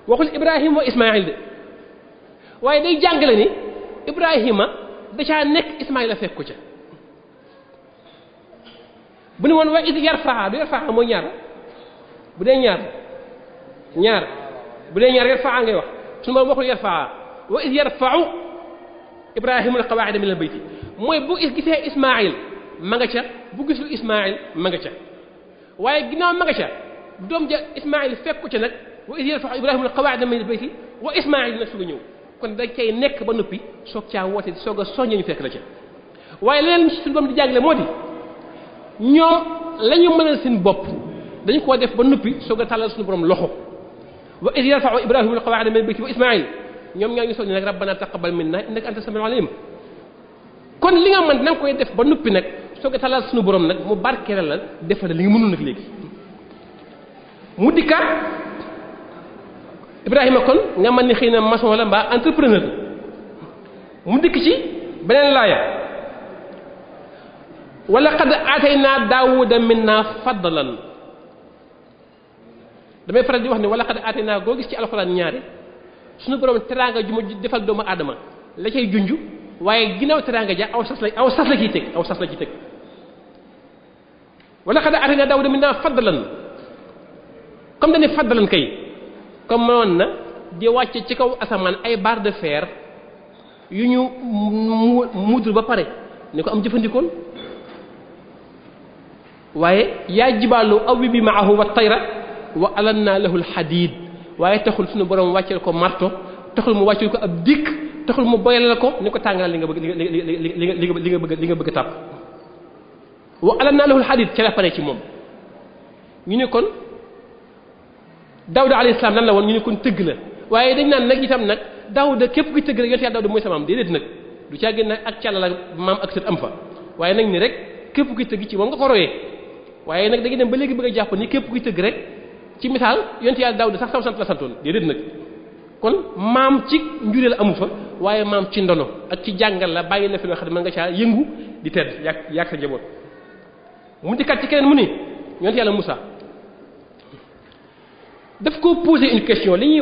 waxul Ibrahima wa Ismaa'il de waaye day jàngale ni Ibrahima da caa nekk Ismaa'il fekk ko ca bu ne woon wa id yarfa'a du yarfa'a mooy ñaar bu dee ñaar bu dee ñaar yarfa'a ngay wax suñu borom waxul yarfa'a wa id yarfa'u Ibrahima al-qawaa'ida min al-bayti mooy bu gisee Ismaa'il ma nga ca bu gisul Ismaa'il ma nga ca waaye ginnaaw ma nga ca doom ja Ismaa'il fekk ko ca nag wa id yarfa'u Ibrahima al-qawaa'ida min al-bayti wa Ismaa'il nag su ñëw kon da cay nekk ba noppi soog caa woote soog a soññee ñu fekk la ca waaye leneen suñu borom di jàngale moo di ñoom la ñu mënal seen bopp dañu koo def ba noppi soog a tàllal suñu borom loxo wa id yarfa'u Ibrahima al-qawaa'ida min al-bayti wa Ismaa'il ñoom ñaa ngi soññ nag rabbana taqabbal minna innaka anta as-sami'ul 'alim kon li nga mën na nga koy def ba noppi nag soog a tàllal suñu borom nag mu barkeelal la defal li nga mënul nag léegi mu dikkaat Ibrahima kon nga mën ni xëy na maçon la mbaa entrepreneur mu dikk ci beneen laaya wa laqad aataynaa Daawuda minnaa fadlan damay faral di wax ne wa laqad aataynaa goo gis ci alxuraan ñaari suñu borom teraanga ju ma defal doomu aadama la cay junj waaye ginnaaw teraanga ja aw sas la ciy teg wa laqad aataynaa Daawuda minnaa fadlan comme dañuy fadlan kay comme mënoon na di wàcce ci kaw asamaan ay barre de fer yu ñu muudul ba pare ni ko am jëfandikoon waaye yaa jibaalu awwibi ma'ahu wa tayra wa alanna lahu al-hadid waaye taxul suñu borom wàcceel ko marto taxul mu wàcceel ko ab dikk taxul mu boyal ko ni ko tàngalal li nga bëgg a tàpp wa alanna lahu al-hadid ca la pare ci moom ñu ne kon Daawuda alayhi salaam lan la woon ñu ne kon tëgg la waaye dañ naan nag itam nag Daawuda képp kuy tëgg rek yonent Yàlla Daawuda mooy sa maam déedéet nag du caa gën nag ak càlla la maam ak sët am fa waaye nag ni rek képp kuy tëgg ci moom nga ko royee waaye nag da ngay dem ba léegi bëgg a jàpp ni képp kuy tëgg rek ci misaal yonent Yàlla Daawuda sax saw sant la santoon déedéet nag kon maam ci njureel amu fa waaye maam ci ndono ak ci jàngal la bàyyi na fi loo xam ne mën nga caa yëngu di tedd yaag sa njaboot mu dikkaat ci keneen mu ni yonent Yàlla Musaa daf ko poser une question li ñuy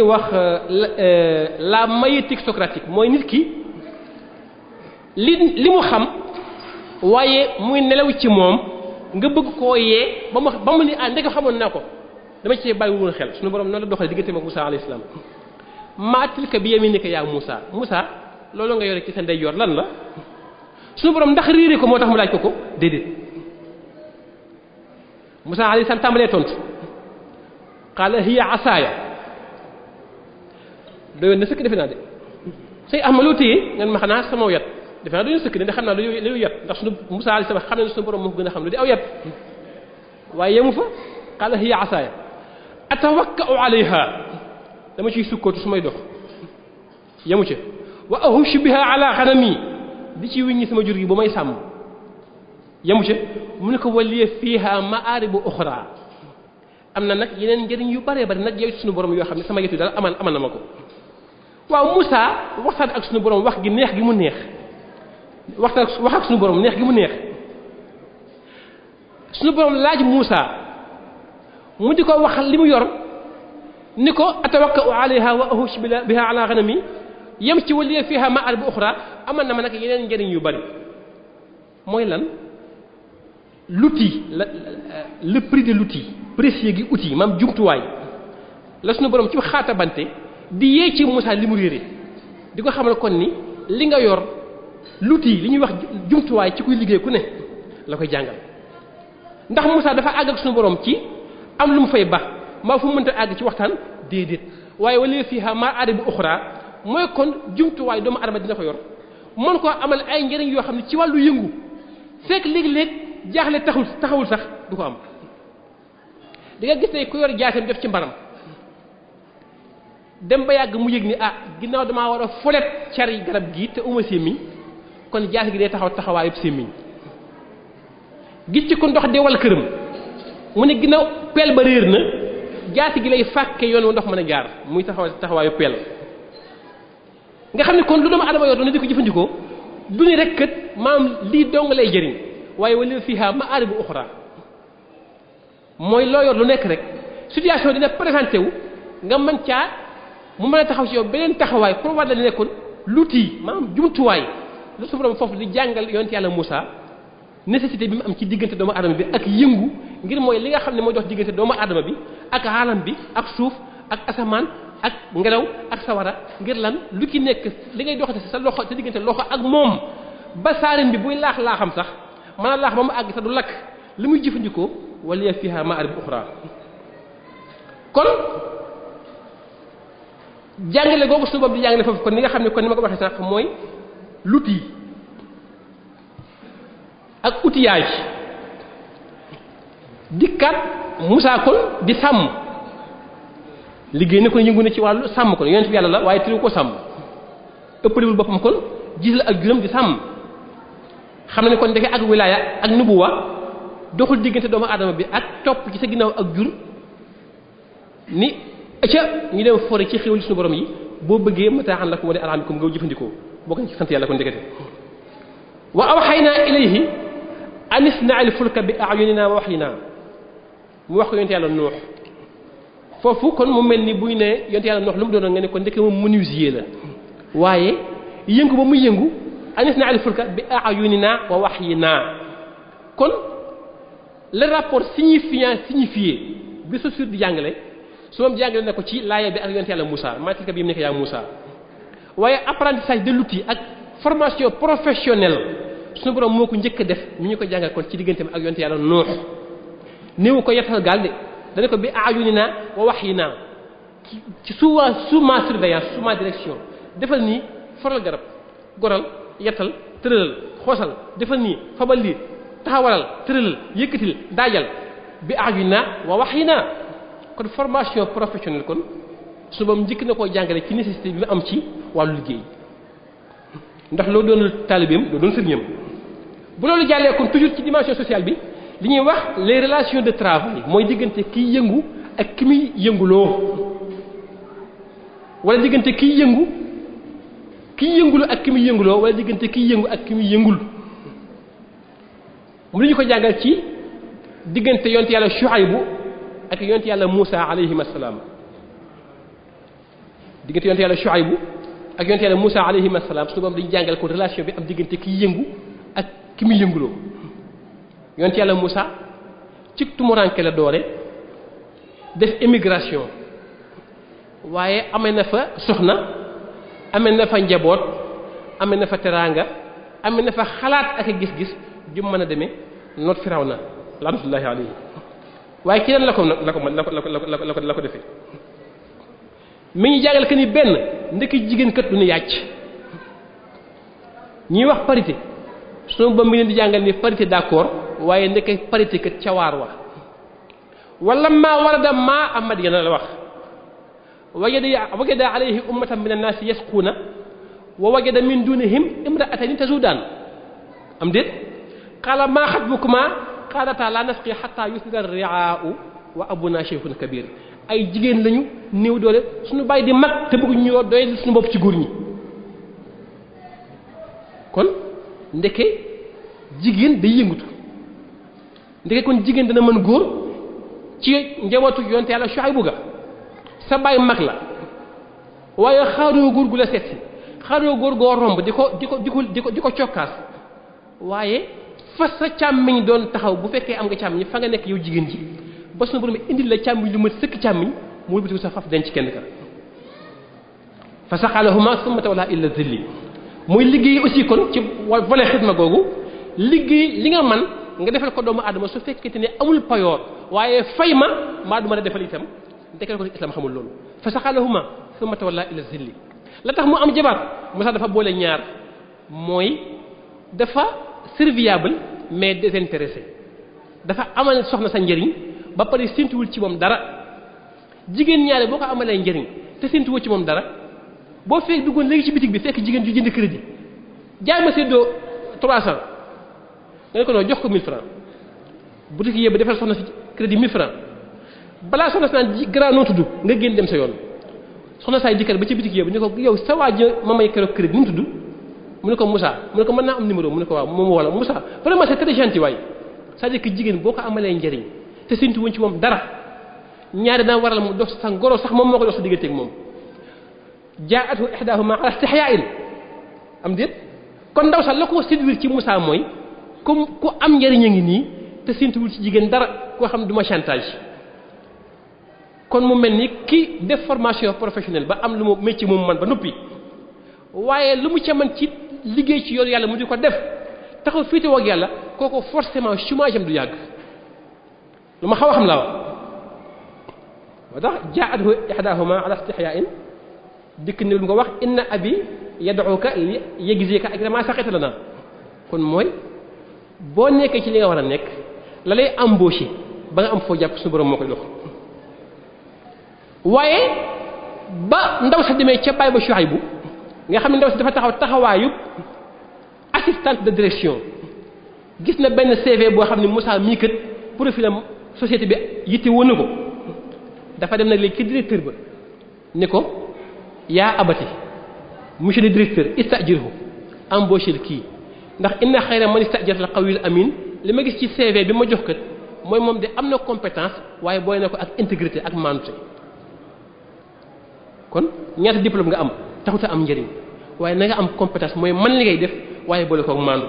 wax la maïeutique socratique mooy nit ki li mu xam waaye muy nelaw ci moom nga bëgg koo yee ba mu ni ndeke xamoon naa ko dama ci bàyyiwul xel suñu borom noonu la doxalee diggante ak Musaa alayhi salaam maa tilka bi yamiinika yaa Musaa loolu nga yore ci sa ndeyjoor lan la suñu borom ndax riire ko moo tax mu laaj ko déedéet Musaa alayhi salaam tàmbalee tontu qaala hiya asaaya doyoon na sëkk defe naa de say am ma loo téye ngeen ma xanaa sama yat defe naa doyoon sëkk de ndax xam naa lu yat ndax suñu Musaa alayhi salaam xam ne suñu borom moo ko gën a xam lu di aw yat waaye yemu fa qaala hiya asaaya atawakka'u alayha dama ciy sukkootu su may dox yemu ca wa ahushu biha ala ghanami di ci wiññi sama jur gi ba may sàmm yemu ca mu ne ko waliya fiha ma'aribu ukhra am na nag yeneen njëriñ yu bare bari nag yow suñu borom yoo xam ne sama yetu daal amal na ma ko waaw Musaa waxtaan ak suñu borom wax gi neex gi mu neex wax ak suñu borom neex gi mu neex suñu borom laaj Musaa mu di ko wax li mu yor ni ko atawakka'u alayha wa ahushu biha ala ghanami yem ci waliya fiha ma'aribu ukhra amal na ma nag yeneen njëriñ yu bari mooy lan l'outil le prix de l'outil précieux gi outil maam jumtuwaay la suñu borom ci xaatabante di yee ci Musaa li mu réere di ko xamal kon ni li nga yor l'outil li ñuy wax jumtuwaay ci kuy liggéey ku ne la koy jàngal ndax Musaa dafa àgg ak suñu borom ci am lu mu fay ba maa fu mu mënta àgg ci waxtaan déedéet waaye wala fiha ma'aribu ukhra mooy kon jumtuwaay doomu adama dina ko yor mën koo amal ay njëriñ yoo xam ne ci wàllu yëngu fekk léegi-léeg jaaxle taxawul sax du ko am di nga gis ne ku yor jaaseem def ci mbaram dem ba yàgg mu yëg ni ginnaaw damaa war a folet cari garab gi te uma sémmiñ kon jaase gi day taxawaayu sémmiñ gis ci ko ndox di wal këram mu ne ginnaaw peel ba réer na jaase gi lay fàkke yoon wu ndox mën a jaar muy taxawaayu peel nga xam ne kon lu doomu adama yor doon di ko jëfandikoo du ni rek kat maam lii dong lay jëriñ waaye wala fiha ma'aribu uxra mooy loo yor lu nekk rek situation dina présenté wu nga mën caa mu mën a taxaw ci yow beneen taxawaay pour war la di nekkoon l'outil maanaam jumtuwaay lu su borom foofu di jàngal yonent yàlla Moussa nécessité bi mu am ci diggante doomu adama bi ak yëngu ngir mooy li nga xam ne mooy dox diggante doomu adama bi ak alam bi ak suuf ak asamaan ak ngelaw ak sawara ngir lan lu ci nekk li ngay doxate sa loxo sa diggante loxo ak moom ba saarin bi buy laax-laaxam sax mën a laax ba mu àgg sax du lakk li muy jëfandikoo wala fiha ma'arib ukhra kon jàngale googu su boobu di jàngale foofu kon ni nga xam ne kon ni ma ko waxee sànq mooy l'outil ak outillage dikkaat Moussa kon di sàmm liggéey na ko yëngu na ci wàllu sàmm kon yonent bi yàlla la waaye tëriwu ko sàmm ëppalewul boppam kon gis la ak juróom di sàmm xam na ne kon ndeke ak wilaaya ak nubuwa doxul diggante doomu aadama bi ak topp ci sa ginnaaw ak jur ni ca ñu dem fore ci xéwal suñu borom yi boo bëggee mataaxan lakum wa li an'aamikum nga jëfandikoo boo ko ci sant yàlla kon ndekete wa awhaynaa ilayhi an isna'il fulka bi a'yuninaa wa wahyinaa mu wax ko yonent yàlla Nuux foofu kon mu mel ni buy ne yonent yàlla Nuux lu mu doon nga ne ko ndeke moom menuisier la waaye yëngu ba muy yëngu an isna'il fulka bi a'yuninaa wa wahyinaa kon le rapport signifié bi sa sur di jàngale su moom jàngale na ko ci laaya bi ak yonent yàlla Moussa maa tilka bi mu nekk yaa Moussa waaye apprentissage de l'outil ak formation professionnelle suñu borom moo ko njëkk a def mi ñu ko jàngal kon ci digganteem ak yonent yàlla Nuux néewu ko yettal gaal de dana ko bi ayunina wa wahyina ci sous ma surveillance sous ma direction defal nii foral garab goral yettal tëralal xoosal defal nii fabal lii taxawalal tëralal yëkkatil daajal bi ayunina wa wahyina kon formation professionnelle kon su bam njëkk na koo jàngale ci nécessité bi mu am ci wàllu liggéey ndax loo doon taalibeem loo doon sëriñam bu loolu jàllee kon toujours ci dimension sociale bi li ñuy wax les relations de travail mooy diggante kiy yëngu ak ki muy yënguloo wala diggante kiy yëngulu ak ki muy yënguloo wala diggante kiy yëngu ak ki muy yëngul mu ñu ko jàngal ci diggante yonent yàlla Shuaybu ak yonent yàlla Moussa alayhim assalaam diggante yonent yàlla Shuaybu ak yonent yàlla Moussa alayhim assalaam su boobu dañu jàngal ko relation bi am diggante kiy yëngu ak ki muy yënguloo yonent yàlla Moussa ci tumuranke la doore def émigration waaye amee na fa soxna amee na fa njaboot amee na fa teraanga amee na fa xalaat ak gis-gis ju mën a demee noot Firawna laanatullaahi alayhi waaye ki leen la ko defee mi ngi jàngal que ni benn ndekki jigéen kat du ñu yàcc ñuy wax parité sunu ba mi leen di jàngal ni parité d'accord waaye ndekki parité kat ca waar wa wala maa warada maa am Madyana la wax wajada alayhi ummatan min annaasi yasquuna wa wajada min dunihim imra'atayni tazudaan am déet qaala maa xatbukumaa qaalataa laa nasqii hattaa yusdira ar-ri'aa'u wa abunaa shaykhun kabiir ay jigéen lañu néew doole suñu bàyyi di mag te bëgg ñu doy suñu bopp ci góor ñi kon ndeke jigéen day yëngutu ndeke kon jigéen dana mën góor ci njabootu yonte yàlla Shuaybu ga sa bàyyi mag la waaye xaaroo góor gu la seet si xaaroo góor goo romb di ko cokkaas waaye fa sa càmmiñ doon taxaw bu fekkee am nga càmmiñ fa nga nekk yow jigéen ji ba suñu borom indil la càmmiñ lu ma sëkk càmmiñ mu wëlbatiku sa faf denc kenn ka fa saqalahuma summa tawalla illa zilli muy liggéey aussi kon ci volet xidma googu liggéey li nga man nga defal ko doomu aadama su fekkente ne amul payoor waaye fay ma maa du ma la defal itam ndekal ko islam xamul loolu fa saqalahuma summa tawalla illa zilli la tax mu am jabar Moussa dafa boole ñaar mooy dafa serviable mais désintéressé dafa amal soxna sa njëriñ ba pare séntuwul ci moom dara jigéen ñaare boo ko amalee njëriñ te séntuwul ci moom dara boo fekk duggoon léegi ci bitig bi fekk jigéen ju jënd crédit jaay ma séddoo 300 nga ne ko noonu jox ko 1000 francs boutique yëpp defal soxna si crédit 1000 francs balaa soxna si naan grand noo tudd nga génn dem sa yoon soxna saay dikkal ba ci bitig yëpp ni ko yow sa waa ji ma may keroog crédit nu mu tudd mu ne ko Moussa mu ne ko mën naa am numéro mu ne ko waaw moom wala Moussa vraiment c'est très gentil waay c'est-à-dire que jigéen boo ko amalee njëriñ te séntu wuñ ci moom dara ñaari daan waral mu dox sa ngoro sax moom moo ko dox sa digganteeg moom jaa'athu ihdaahuma ala istihyaa'in am déet kon ndaw sax la ko séduire ci Moussa mooy comme ku am njëriñ a ngi nii te séntuwul ci jigéen dara koo xam du ma chantage kon mu mel ni ki def formation professionnelle ba am lu mu métier moom man ba noppi waaye lu mu ca man ci liggéey ci yoon yàlla mu di ko def taxaw féetewoo ak yàlla kooku forcément chômage am du yàgg lu ma xaw a xam laa wax moo tax jaa'athu ihdaahuma ala istihyaa'in dikk ni lu ko wax inna abi yad'uka li yajzika ajra ma saqita lana kon mooy boo nekkee ci li nga war a nekk la lay embauché ba nga am foo jàpp suñu borom moo koy dox waaye ba ndaw sa demee ca baay ba Shuaybu nga xam ne ndaw si dafa taxaw taxawaayu assistante de direction gis na benn CV boo xam ne Moussa mii kat profilam société bi yitte woon na ko dafa dem nag léegi ci directeur ba ni ko yaa abati monsieur le directeur istajirhu embauché kii ndax inna xayra man istajarta al-qawiyyu al-amin li ma gis ci CV bi ma jox kat mooy moom de am na compétence waaye booy na ko ak intégrité ak maanute kon ñaata diplôme nga am taxut a am njëriñ waaye na nga am compétence mooy man li ngay def waaye boole ko ak maandu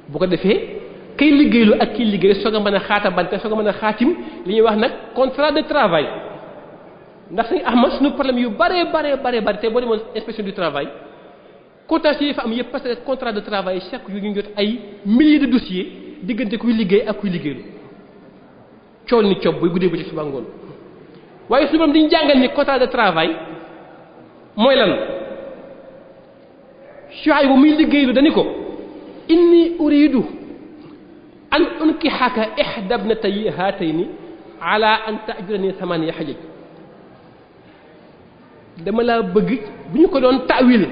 bu ko defee kay liggéeylu ak kiy liggéey soog a mën a xaatabante soog a mën a xaatim li ñuy wax nag contrat de travail ndax sëñ Ahmad suñu problème yu bare te boo demoon inspection du travail contentieux yi fa am yëpp parce que contrat de travail chaque jour ñu jot ay milliers de dossiers diggante kuy liggéey ak kuy liggéeylu cool ni coob buy guddee ba ci suba ngoon waaye su moom diñu jàngal ni contrat de travail mooy lan Shuayb bu muy liggéeylu dañu ko inni uridu an unkihaka ihda ibnatayya haatayni ala an ta'jurani thamaniya hajaj dama laa bëgg bu ñu ko doon ta'wil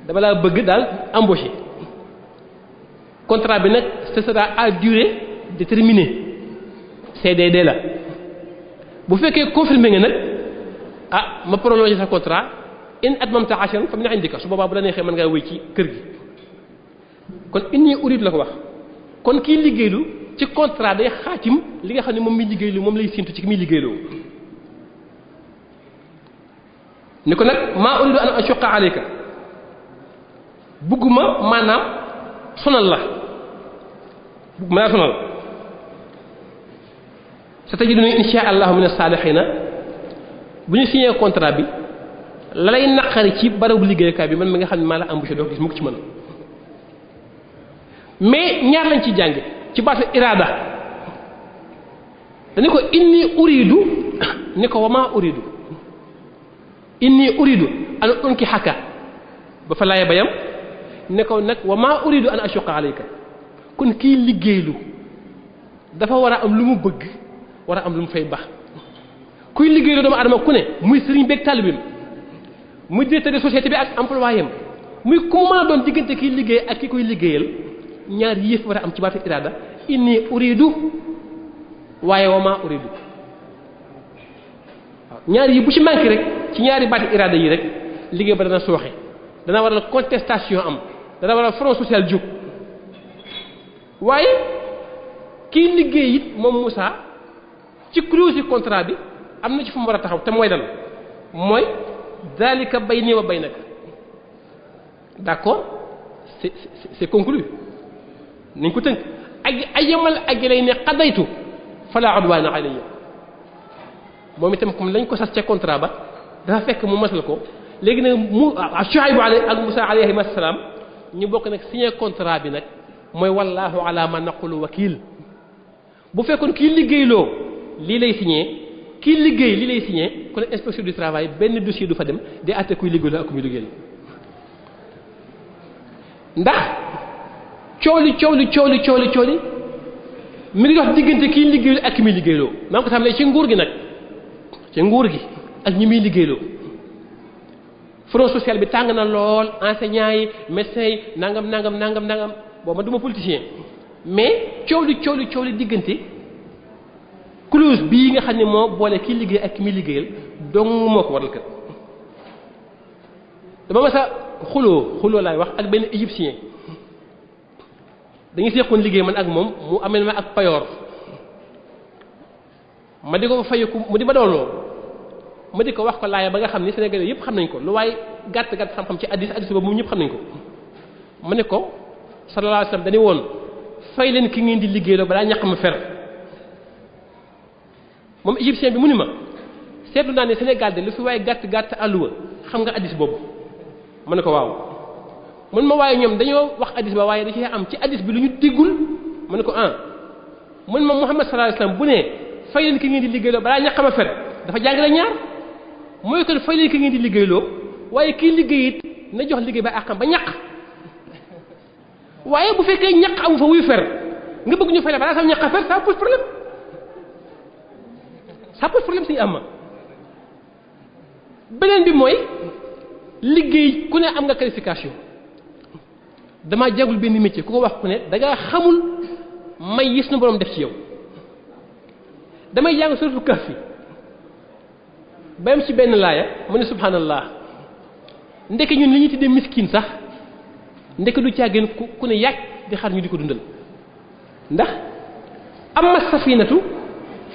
dama laa bëgg daal embauché contrat bi nag ce sera à durée déterminée CDD la bu fekkee confirmé nga nag ma prolongé sa contrat in atmamta ashran fa min indika su boobaa bu la neexee mën ngaa wéy ci kër gi kon inni urid la ko wax kon kii liggéeylu ci contrat day xaatim li nga xam ne moom mi liggéeylu moom lay séntu ci ki muy liggéeyloo ni ko nag maa uridu an ashuqqa alayka bugguma maanaam sonal la bugguma laa sonal satajiduni insha allahu min as-salihina bu ñu signé contrat bi la lay naqari ci barabu liggéeykaay bi man mi nga xam ne maa la embauché doo gis mukk ci man mais ñaar lañ ci jàng ci baatu irada dañu ko inni uridu ni ko wama uridu inni uridu an unkihaka ba fa laay bayam ne ko nag wama uridu an ashuqqa alayka kon kii liggéeylu dafa war a am lu mu bëgg war a am lu mu fay bax kuy liggéeylu doomu adama ku ne muy sëriñ beeg talibim muy directeur de société bi ak employé am muy ku mën a doon diggante kiy liggéey ak ki koy liggéeyal ñaar yëf war a am ci baatu irada inni uridu waaye wama uridu waaw ñaar yi bu ci manqué rek ci ñaari baatu irada yi rek liggéey ba dana sooxe dana waral contestation am dana waral front social jóg waaye kiy liggéey it moom Moussa ci clause contrat bi am na ci fu mu war a taxaw te mooy dal mooy dalika bayni wa baynaka d'accord c'est conclu nañ ko tënk ay yamal ak lay ne qadaytu fala udwana alayya moom itam comme lañ ko sas ca contrat ba dafa fekk mu masal ko léegi nag mu Shuayb ak Musa alayhi salaam ñu bokk nag signé contrat bi nag mooy wallahu ala ma naqulu wakil bu fekkoon kii liggéeyloo lii lay signé kii liggéey li lay signé kon inspection du travail benn dossier du fa dem di àtte kuy liggéey la ak ku muy liggéey ndax coow li mi ngi dox diggante kii liggéeylu ak ki muy liggéeyloo maa ngi ko tàmbalee ci nguur gi nag ci nguur gi ak ñi muy liggéeyloo front social bi tàng na lool enseignants yi médecins yi nangam bon man du ma politicien mais coow li diggante clause bii nga xam ne moo boole kii liggéey ak ki muy liggéeyal dong moo ko waral kat dama mas a xuloo laay wax ak benn égyptien dañuy seqoon liggéey man ak moom mu amel ma ak payoor ma di ko fayeku mu di ma dooloo ma di ko wax ko laaya ba nga xam ni Sénégalais yëpp xam nañ ko lu waaye gàtt xam-xam ci hadiis boobu moom ñëpp xam nañ ko ma ne ko sallallahu alayhi wasallam dañu woon fay leen ki ngeen di liggéeyloo balaa ñàq ma fer moom égyptien bi mu ni ma seetlu naa ne Sénégal de lu fi waaye gàtt àlluwa xam nga hadiis boobu ma ne ko waaw man ma waaye ñoom dañoo wax hadiis ba waaye da ci am ci hadiis bi lu ñu déggul ma ne ko man ma Muhammad sallallahu alayhi wasallam bu ne fay leen ki ngeen di liggéeyloo balaa ñàq ma fer dafa jàngale ñaar mooy kon fay leen ki ngeen di liggéeyloo waaye kii liggéey it na jox liggéey ba àqam ba ñàq waaye bu fekkee ñàq amu fa wuy fer nga bëgg ñu fay la balaa sam ñàq a fer ça pose problème suñu am ma beneen bi mooy liggéey ku ne am nga qualification damaa jàngul benn métier ku ko wax ku ne dangaa xamul may yi suñu borom def ci yow damay jàng suratul kahfi bayam ci benn laaya mu ne subhanallah ndeke ñun li ñuy tuddee miskin sax ndeke du càggeen ku ne yàgg di xar ñu di ko dundal ndax amma safinatu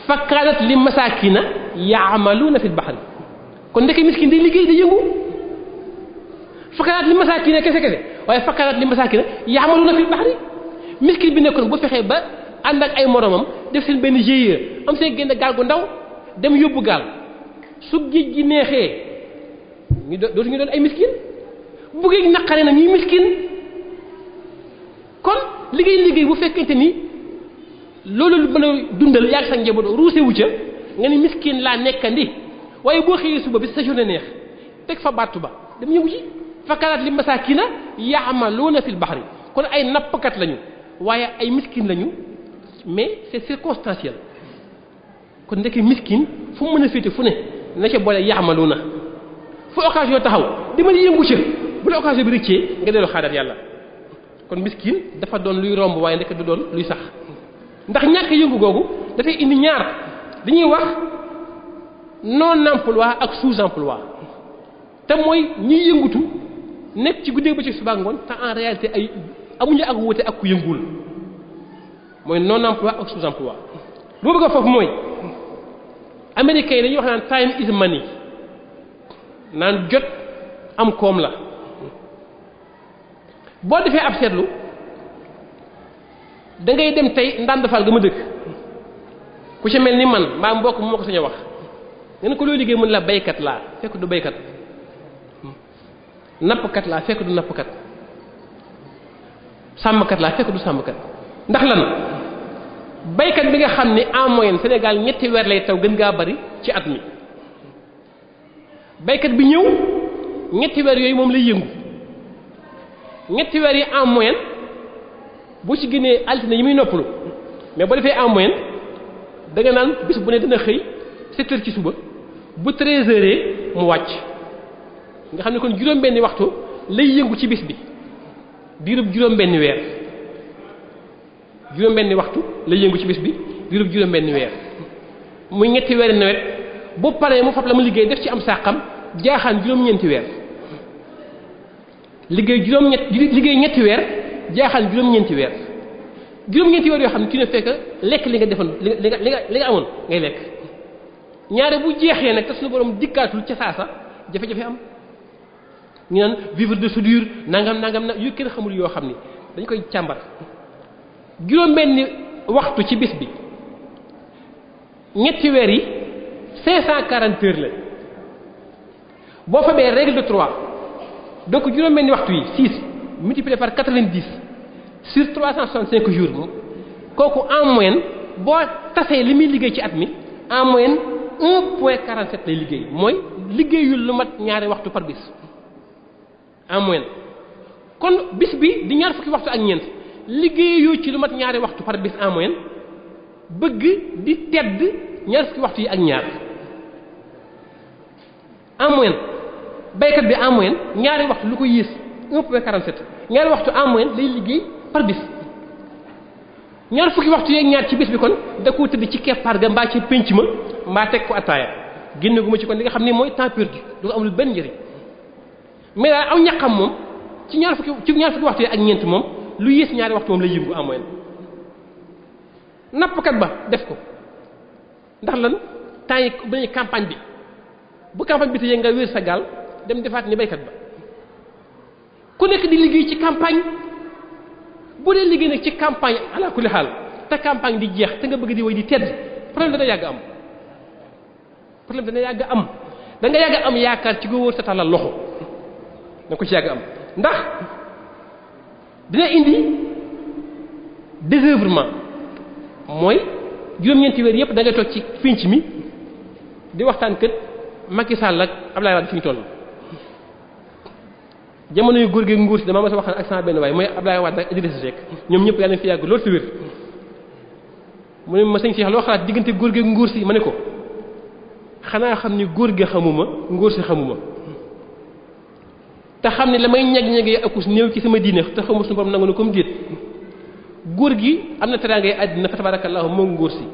fa kaanat li masakina yaamaluuna fil bahri kon ndeke miskin day liggéey day yëngu fa kaanat li masakina kese waaye fa kaanat li masakina yaamaluuna fil bahri miskin bi nekkoon bu fexee ba ànd ak ay moromam def seen benn GIE am seen génn gaal gu ndaw dem yóbbu gaal su géej gi neexee ñu dootu ñu doon ay miskin bu géej naqaree na ñuy miskin kon liggéey bu fekkente ni loolu lu mën a dundal yaa ngi sa njaboot ruuse wu ca nga ni miskin laa nekkandi waaye boo xëyee suba bi sa journée neex teg fa battu ba dem yëngu ci fakkaaraat li masaakina yaamaluuna fil bahri kon ay nappkat lañu waaye ay miskin lañu mais c'est circonstanciel kon ndeke miskin fu mu mën a féete fu ne na ca boole yaamaluuna fu occasion taxaw dama di yëngu ca bu la occasion bi rëccee nga delloo xaadaat yàlla kon miskin dafa doon luy romb waaye ndeke du doon luy sax ndax ñàkk yëngu googu dafay indi ñaar dañuy wax non emploi ak sous-emploi te mooy ñiy yëngutu nekk ci guddee ba ci suba ngoon te en réalité ay amuñu ak wuute ak ku yënguwul mooy non emploi ak sous-emploi lu ma bëgg a foofu mooy américains yi dañuy wax naan time is money naan jot am koom la boo defee ab seetlu da ngay dem tey ndàndafal ga ma dëkk ku ci mel ni man mbaa mbokk moo ko sañ a wax nga ne ko looy liggéey mën la baykat laa fekk du baykat nappkat laa fekk du nappkat sàmmkat laa fekk du sàmmkat ndax lan baykat bi nga xam ne en moyenne Sénégal ñetti weer lay taw gën ngaa bari ci at mi baykat bi ñëw ñetti weer yooyu moom lay yëngu ñetti weer yi en moyenne boo ci génnee altine yi muy noppalu mais boo defee en moyenne da nga naan bis bu ne dina xëy 7 heures ci suba bu 13 heures mu wàcc nga xam ne kon juróom-benni waxtu lay yëngu ci bis bi diirub juróom-benni weer juróom-benni waxtu lay yëngu ci bis bi diirub juróom-benni weer muy ñetti weeri nawet bu paree mu fab la mu liggéey def ci am sàqam jaaxaan juróom-ñeenti weer liggéey ñetti weer jaaxaan juróom-ñeenti weer juróom-ñeenti weer yoo xam ne ci ne fekk lekk li nga defoon li nga amoon ngay lekk ñaare bu jeexee nag te suñu borom dikkaatul ca saasa jafe-jafe am ñu naan vivre de soudure nangam na yu kenn xamul yoo xam ni dañ koy càmbar juróom-benni waxtu ci bis bi ñetti weer yi 540 heures la boo fa bee règle de 3 donc juróom-benni waxtu yi 6 multiplié par 90 sur 365 jours moom kooku en moyenne boo tasee li muy liggéey ci at mi en moyenne 1.47 lay liggéey mooy liggéeyul lu mat ñaari waxtu par bis en moyenne kon bis bi di ñaar fukki waxtu ak ñeent liggéeyoo ci lu mat ñaari waxtu par bis en moyenne bëgg di tedd ñaar fukki waxtu yi ak ñaar en moyenne baykat bi en moyenne ñaari waxtu lu ko yées 1.47 ñaari waxtu en moyenne lay liggéey par bis ñaar fukki waxtu yeeg ñaar ci bis bi kon da koo tëdd ci keppaar ga mbaa ci pénc ma mbaa teg ko attaaya génne gu ma ci kon li nga xam ne mooy temps perdu du amul benn njëriñ mais daal aw ñaqam moom ci ñaar fukki waxtu yi ak ñeent moom lu yées ñaari waxtu moom lay yëngu en moyenne nappkat ba def ko ndax lan temps yi dañuy campagne bi bu campagne bi tëjee nga wér sa gaal dem defaat ni baykat ba ku nekk di liggéey ci campagne bu dee liggéey nag ci campagne ala kulli xaal te campagne di jeex te nga bëgg di way di tedd problème dana yàgg am da nga yàgg am yaakaar ci góor sa tàllal loxo da ko ci yàgg am ndax dina indi désœuvrement mooy juróom-ñeenti weer yëpp da ngay toog ci finc mi di waxtaan kët Macky Sall ak Abdoulaye Wade fi ñu toll jamono yu góor gi nguur si dama ma sa waxtaan ak sama benn waay mooy Abdoulaye Wade ak Idrissa Seck ñoom ñëpp yàlla na fi yàgg loolu si wér mu ne ma sëñ Cheikh loo xalaat diggante góor gi nguur si ma ne ko xanaa xam ni góor gi xamuma nguur si xamuma te xam ne la may ñag-ñagee akus néew ci sama diine te xamul suñu borom nangu na comme déet góor gi am na teraangay àddina fa tabarakallahu moo nguur si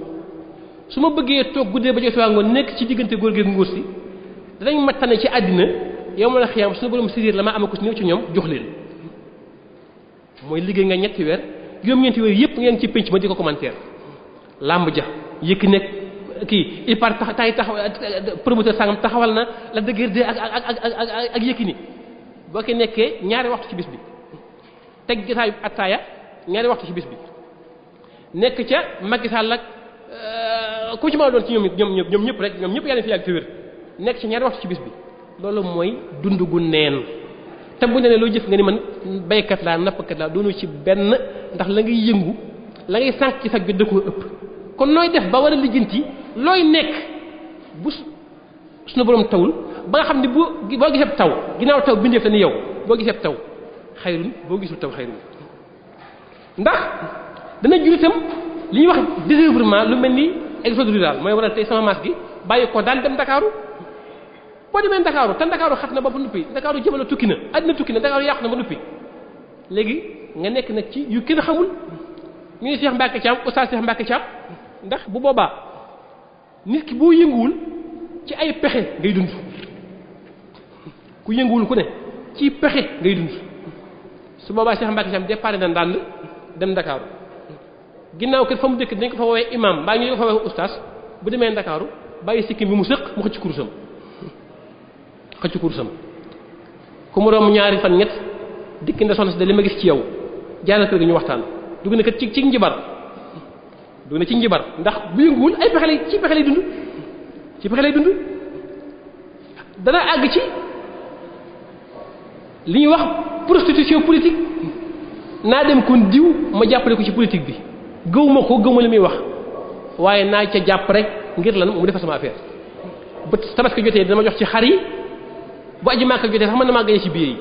su ma bëggee toog guddee ba jot waa ngoon nekk ci diggante góor gi nguur si danañ ma tane ci àddina yow ma la xiyam suñu borom sidir la ma am akus néew ci ñoom jox leen mooy liggéey nga ñetti weer juróom-ñeenti weer yëpp ngeen ci pénc ma di ko commentaire làmb ja yëkk nekk kii il part tay taxaw promoteur sangam taxawal na la dëgër de ak Yékini boo ko nekkee ñaari waxtu ci bis bi teg gisaayu attaaya ñaari waxtu ci bis bi nekk ca Macky Sall ak ku ci ma doon ci ñoom ñëpp rek ñoom ñëpp yàlla fi yàgg fi wér nekk ci ñaari waxtu ci bis bi loolu mooy dund gu neen te bu ne loo jëf nga ni man baykat laa nappkat laa doonu ci benn ndax la ngay yëngu la ngay sànq ci sag bi da koo ëpp kon nooy def ba war a lijjanti looy nekk bu suñu borom tawul ba nga xam ne boo gisee taw ginnaaw taw bindeef la ni yow boo gisee taw xayrun boo gisul taw xayrun ndax dana jur itam li ñuy wax désœuvrement lu mel ni exode rural mooy waral tey sama maas gi bàyyi ko daan dem Ndakaaru boo demee Ndakaaru te Ndakaaru xat na ba nuppi Ndakaaru jëmale tukki na àddina tukki na Ndakaaru yàqu na ba nuppi léegi nga nekk nag ci yu kenn xamul ñu ne Cheikh Mbacke Thiam oustaz Cheikh Mbacke Thiam ndax bu boobaa nit ki boo yënguwul ci ay pexe ngay dund ku yënguwul ku ne ci pexe ngay dund su boobaa Cheikh Mbacke Thiam départ na ndànd dem Ndakaaru ginnaaw kër fa mu dëkk dañ ko fa woowee imam mbaa ñu ko fa woowee oustaz bu demee Ndakaaru bàyyi sikkim bi mu sëq mu xëcc kurusam ku mu doom ñaari fan ñett dikk nda soxna si da li ma gis ci yow jaaral kër gi ñu waxtaan dugg na kat ci njibar ndax bu yënguwul ay pexe lay ci pexe lay dund dana àgg ci li ñuy wax prostitution politique naa dem kon diw ma jàppale ko ci politique bi gëwma li muy wax waaye naa ca jàpp rek ngir lan mu defar sama affaire ba tabaski jotee dama jox ci xar yi bu aji Màkka jotee sax mën na maa gañe ci biir yi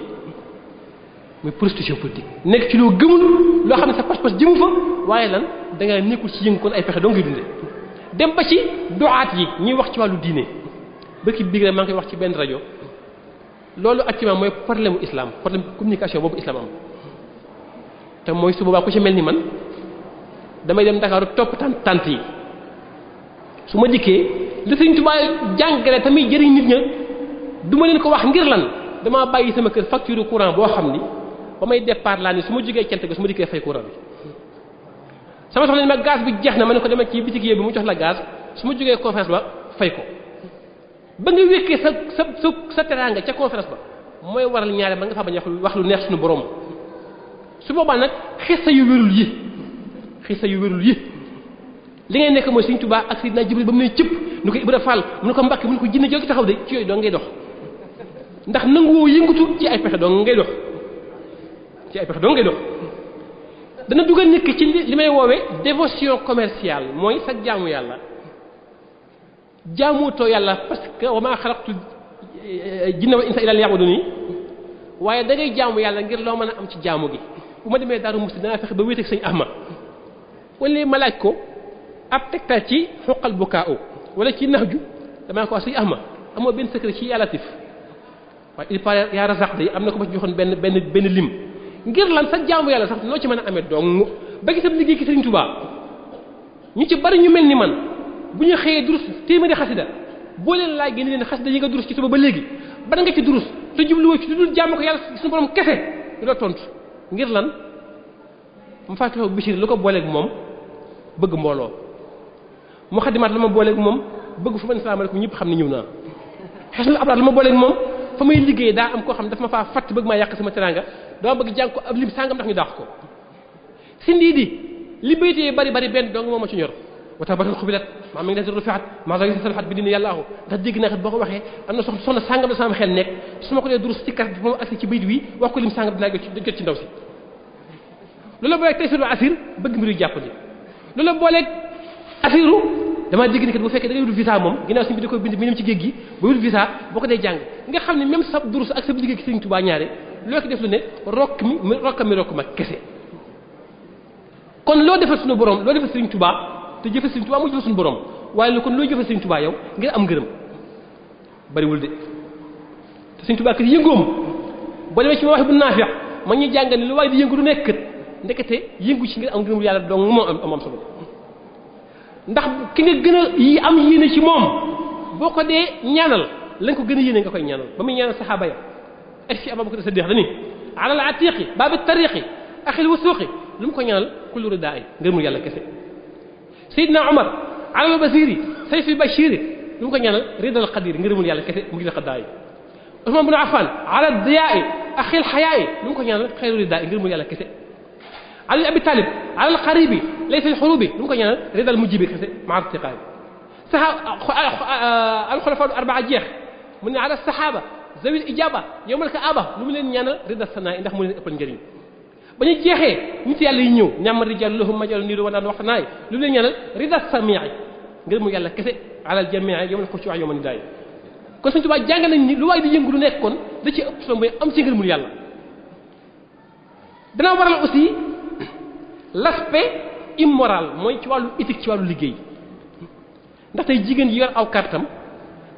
muy prostitution politique nekk ci loo gëmul loo xam ne sa pas-pas jëmu fa waaye lan da nga nekkul ci yëngu kon ay pexe doo ngay dundee dem ba ci doaat yi ñuy wax ci wàllu diine bëkki biig rek maa ngi koy wax ci benn rajo loolu actuellement mooy problème u islam problème communication boobu islam am te mooy su boobaa ku ci mel ni man damay dem Dakar topp tant yi su ma dikkee li Sëriñ Tuubaa jàngale tamit jëriñ nit ña du ma leen ko wax ngir lan damaa bàyyi sama kër facture courant boo xam ni ba may départ laa ni su ma jógee cant ga su ma dikkee fay courant bi sama soxna ni ma gaz bi jeex na ma ne ko demee ci bitig bi mu jox la gaz su ma jógee conférence ba fay ko ba nga wékkee sa teraanga ca conférence ba mooy waral ñaare ba nga fa bañ wax lu neex suñu borom su boobaa nag xissa yu wérul yi li ngay nekk mooy Sëriñ Tuubaa ak Seydina Jibril ba mu ne cëpp nu ko Ibra Fall mu ne ko Mbàkke mu ne ko jinne jël ci taxaw de ci yooyu doo ngay dox ndax nanguwoo yëngutu ci ay pexe doo ngay dox dana dugal nit ki ci li may woowee dévotion commerciale mooy sa jaamu yàlla jaamuutoo yàlla parce que wa maa xalaqtul jinna wal insa illa liya'buduni waaye da ngay jaamu yàlla ngir loo mën a am ci jaamu gi bu ma demee Daaru Musti danaa fexe ba wéeteeg sëñ Ahmad wala ma laaj ko ab tegtal ci xuqal bukaa'u wala ci nax ju damaa ko wax sëñ Ahmad amoo benn secret ci yàlla tif waaye il paraît yaa razaq day am na ko ma ci joxoon benn lim ngir lan sa jaamu yàlla sax noo ci mën a amee dong ba gisam liggéey ki Sëriñ Tuubaa ñu ci bari ñu mel ni man bu ñu xëyee durus téeméeri xasida boo leen laaj génne leen xasida yi nga durus ci suba ba léegi bana nga ci durus te jubluwoo ci dudul jaamu ko yàlla suñu borom kese ñu doo tontu ngir lan mu fàttali Bichir lu ko booleeg moom bëgg mbooloo mu xadimaat la ma booleeg moom bëgg fu ma ne salaamaaleykum ñëpp xam ne ñëw naa xesul ablaat la ma booleeg moom fa may liggéey daa am koo xam dafa ma faa fatt bëgg maa yàq sama teraanga dama bëgg jàng ko ab lim sàngam ndax ñu daax ko si ndii di li baytee bari benn dong moom ma ci ñor wata batal xubilat maa mi ngi leen rufiat maa sa salahat bi dina yàllaahu ndax dégg naa kat boo ko waxee am na soxna sàngam la sama xel nekk su ma ko dee durus ci kat moom agsi ci bayt wi wax ko lim sàngam dinaa jot ci ndaw si loolu booleeg tey firu asir bëgg mbiru jàppandi loolu booleeg asiru damaa dégg ni kat bu fekkee da ngay wut visa moom ginnaaw si bi da koy bind mi dem ci géej gi ba wut visa boo ko dee jàng nga xam ne même sa durus ak sa liggéey ki Sëriñ Tuubaa ñaare loo ko def lu ne rokk ma kese kon loo defal suñu borom loo defal Sëriñ Tuubaa te jëfe Sëriñ Tuubaa mu jëfe suñu borom waaye lu kon loo jëfe Sëriñ Tuubaa yow ngir am ngërëm bariwul de te Sëriñ Tuubaa kat yëngoom boo demee ci ma waxe bu naafiq ma ñuy jàngal ni lu waaye di yëngu du nekk kat ndekete yëngu ci ngir am ngërëmul yàlla dong moo am solo ndax ki nga gën a yi am yéene ci moom boo ko dee ñaanal lañ ko gën a yéene nga koy ñaanal ba muy ñaanal saxaaba ya ak ci Abubakar Siddiq dani ala al atiqi baabi tariqi axil wasuqi lu mu ko ñaanal kullu ridaa yi ngërëmul yàlla kese Seydina Omar ala al basiri sayfi bashiri lu mu ko ñaanal ridal qadir ngërëmul yàlla kese mu ngi la xaddaa yi Usman bin Affan ala diyaa yi axil xayaa yi lu mu ko ñaanal xayru ridaa yi ngërëmul yàlla kese Ali Abi Talib ala al qaribi laysa al xurubi lu mu ko ñaanal ridal mujjibi kese maa irtiqaabi al xulafa al arbaa jeex mu ne ala saxaaba zawil ijaba yowmal kaaba lu mu leen ñaanal ridal sanaa ndax mu leen ëppal njëriñ ba ñu jeexee nit yàlla yi ñëw ñaama rijal lahum majalu niiru wa naan waxta naay lu mu leen ñaanal ridal samii ngir mu yàlla kese alal jamii yowmal xushuuc yowmal nidaay kon Sëriñ Tuubaa jàng nañ ni lu waay di yëngu lu nekk kon da ci ëpp solo mooy am ci ngërëmul yàlla dana waral aussi l'aspect immoral mooy ci wàllu éthique ci wàllu liggéey ndax tey jigéen ji yor aw kartam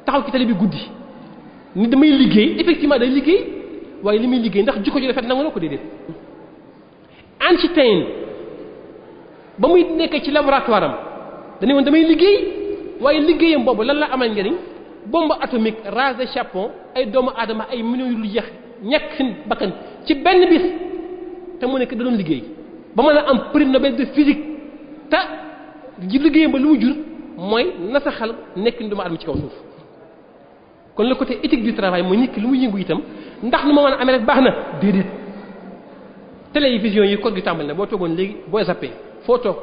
taxaw ci télé bi guddi ni damay liggéey effectivement day liggéey waaye li muy liggéey ndax jikko ji rafet nangu na ko déedéet Einstein ba muy nekkee ci laboratoire am dañu woon damay liggéey waaye liggéeyam boobu lan la amal njëriñ bombe atomique rasé Japon ay doomu aadama ay millions yu lu jeex ñàkk seen bakkan ci benn bis te mu nekk da doon liggéey ba mën a am prix Nobel de physique te ji liggéeyam ba lu mu jur mooy nasaxal nekk ni doomu aadama ci kaw suuf kon le côté éthique du travail mooy nit ki lu mu yëngu itam ndax lu ma mën a amee rek baax na déedéet télévision yi koor gi tàmbali na boo toogoon léegi boo zappé foo toog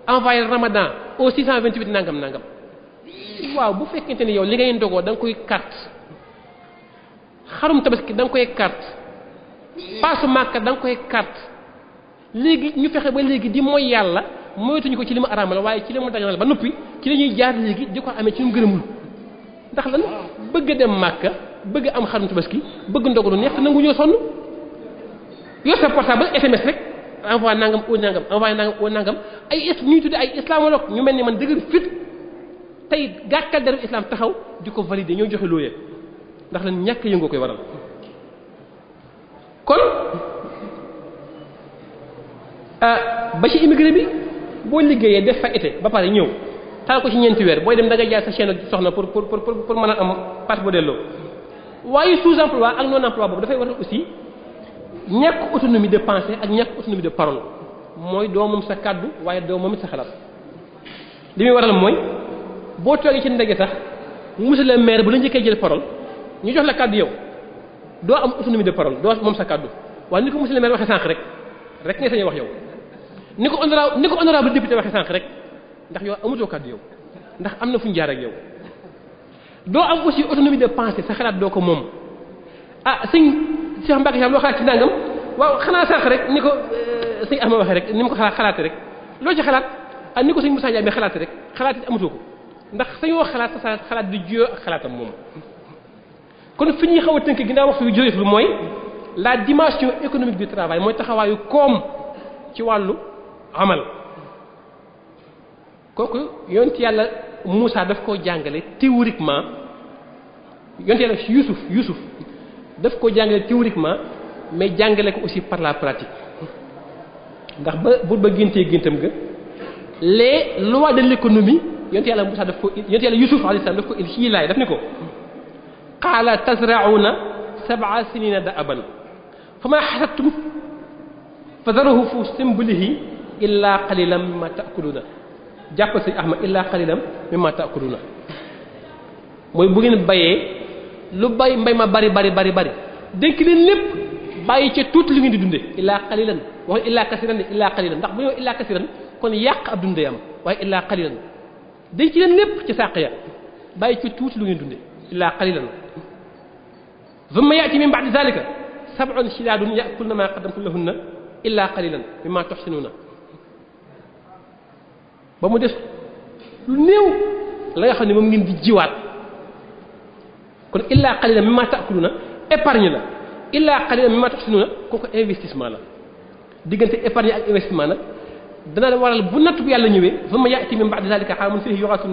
envoyé Ramadan au 628 nangam waaw bu fekkente ni yow li ngay ndogoo da nga koy carte xarum tabaski da nga koy carte paasu Màkka da nga koy carte léegi ñu fexe ba léegi di mooy yàlla moytuñu ko ci li mu araamal waaye ci li mu daganal ba noppi ci la ñuy jaar léegi di ko amee ci ñu gërëmul ndax lan bëgg a dem Màkka bëgg am xarum tabaski bëgg ndogu lu neex te nangu ñoo sonn yor sa portable SMS rek envoyé nangam au nangam envoyé nangam au nangam ay ñuy tudde ay islamologue ñu mel ni man dëgër fit tey gàkkal deru islam taxaw di ko valider ñoo joxe looyee ndax lan ñàkk yëngoo koy waral kon ba ci immigré bi boo liggéeyee def fa été ba pare ñëw taal ko ci ñeenti weer booy dem da nga jaay sa chaîne soxna pour mën a am passe bu delloo waaye sous-emploi ak non-emploi boobu dafay waral aussi ñàkk autonomie de pensée ak ñàkk autonomie de parole mooy doo moom sa kàddu waaye doo moom it sa xalaat li muy waral mooy boo toogee ci ndege sax monsieur le maire bu la njëkkee jël parole ñu jox la kàddu yow doo am autonomie de parole doo moom sa kàddu waaye ni ko monsieur le maire waxee sànq rek ngay sañ wax yow ni ko honorable député waxee sànq rek ndax yow amutoo kàddu yow ndax am na fu ñu jaar ak yow doo am aussi autonomie de pensée sa xalaat doo ko moom sëñ Cheikh Mbacke loo xalaat ci nangam waaw xanaa sànq rek ni ko sëñ Ahma waxee rek ni mu ko xalaatee rek loo ci xalaat ni ko sëñ Moussa Diagne xalaatee rek xalaat it amatoo ko ndax sañoo xalaat sa xalaat di juyoo ak xalaatam moom kon fi ñuy xaw a tënk ginnaaw waxtu yu jërëjëf lu mooy la dimension économique du travail mooy taxawaayu koom ci wàllu amal kooku yonent yàlla Moussa daf koo jàngale théoriquement yonent yàlla Youssouf daf koo jàngale théoriquement mais jàngale ko aussi par la pratique ndax ba buur ba géntee géntam ga les lois de l'économie yonent yàlla Moussa daf ko yonent yàlla Youssouf alayhi salaam daf ko indi ci laay daf ne ko qaala tazra'una sab'a sinina da'aban fama hasabtum fadharuhu fi sunbulihi illa qalilan mimma ta'kuluna jàppal sëñ Ahmad illa qalilan mimma ta'kuluna mooy bu ngeen bayee lu bay mbay ma bari dénk leen lépp bàyyi ca tuuti li ngeen di dunde illa qalilan wax illa kasiran illa qalilan ndax bu ñëw illa kasiran kon yàq ab dunde am waaye illa qalilan dénk leen lépp ci sàq ya bàyyi ca tuuti lu ngeen dunde illa qalilan thumma ya'ti min ba'di dhalika sab'un shidadun ya'kulna ma qaddamtum lahunna illa qalilan mimma tuhsinuna ba mu des lu néew la nga xam ne moom ngeen di jiwaat kon illa qalilan mimma ta'kuluna épargne la illa qalilan mimma tuhsinuna kooku investissement la diggante épargne ak investissement nag dana waral bu nattu bi yàlla ñëwee thumma ya'ti min ba'di dhalika 'amun fihi yughathu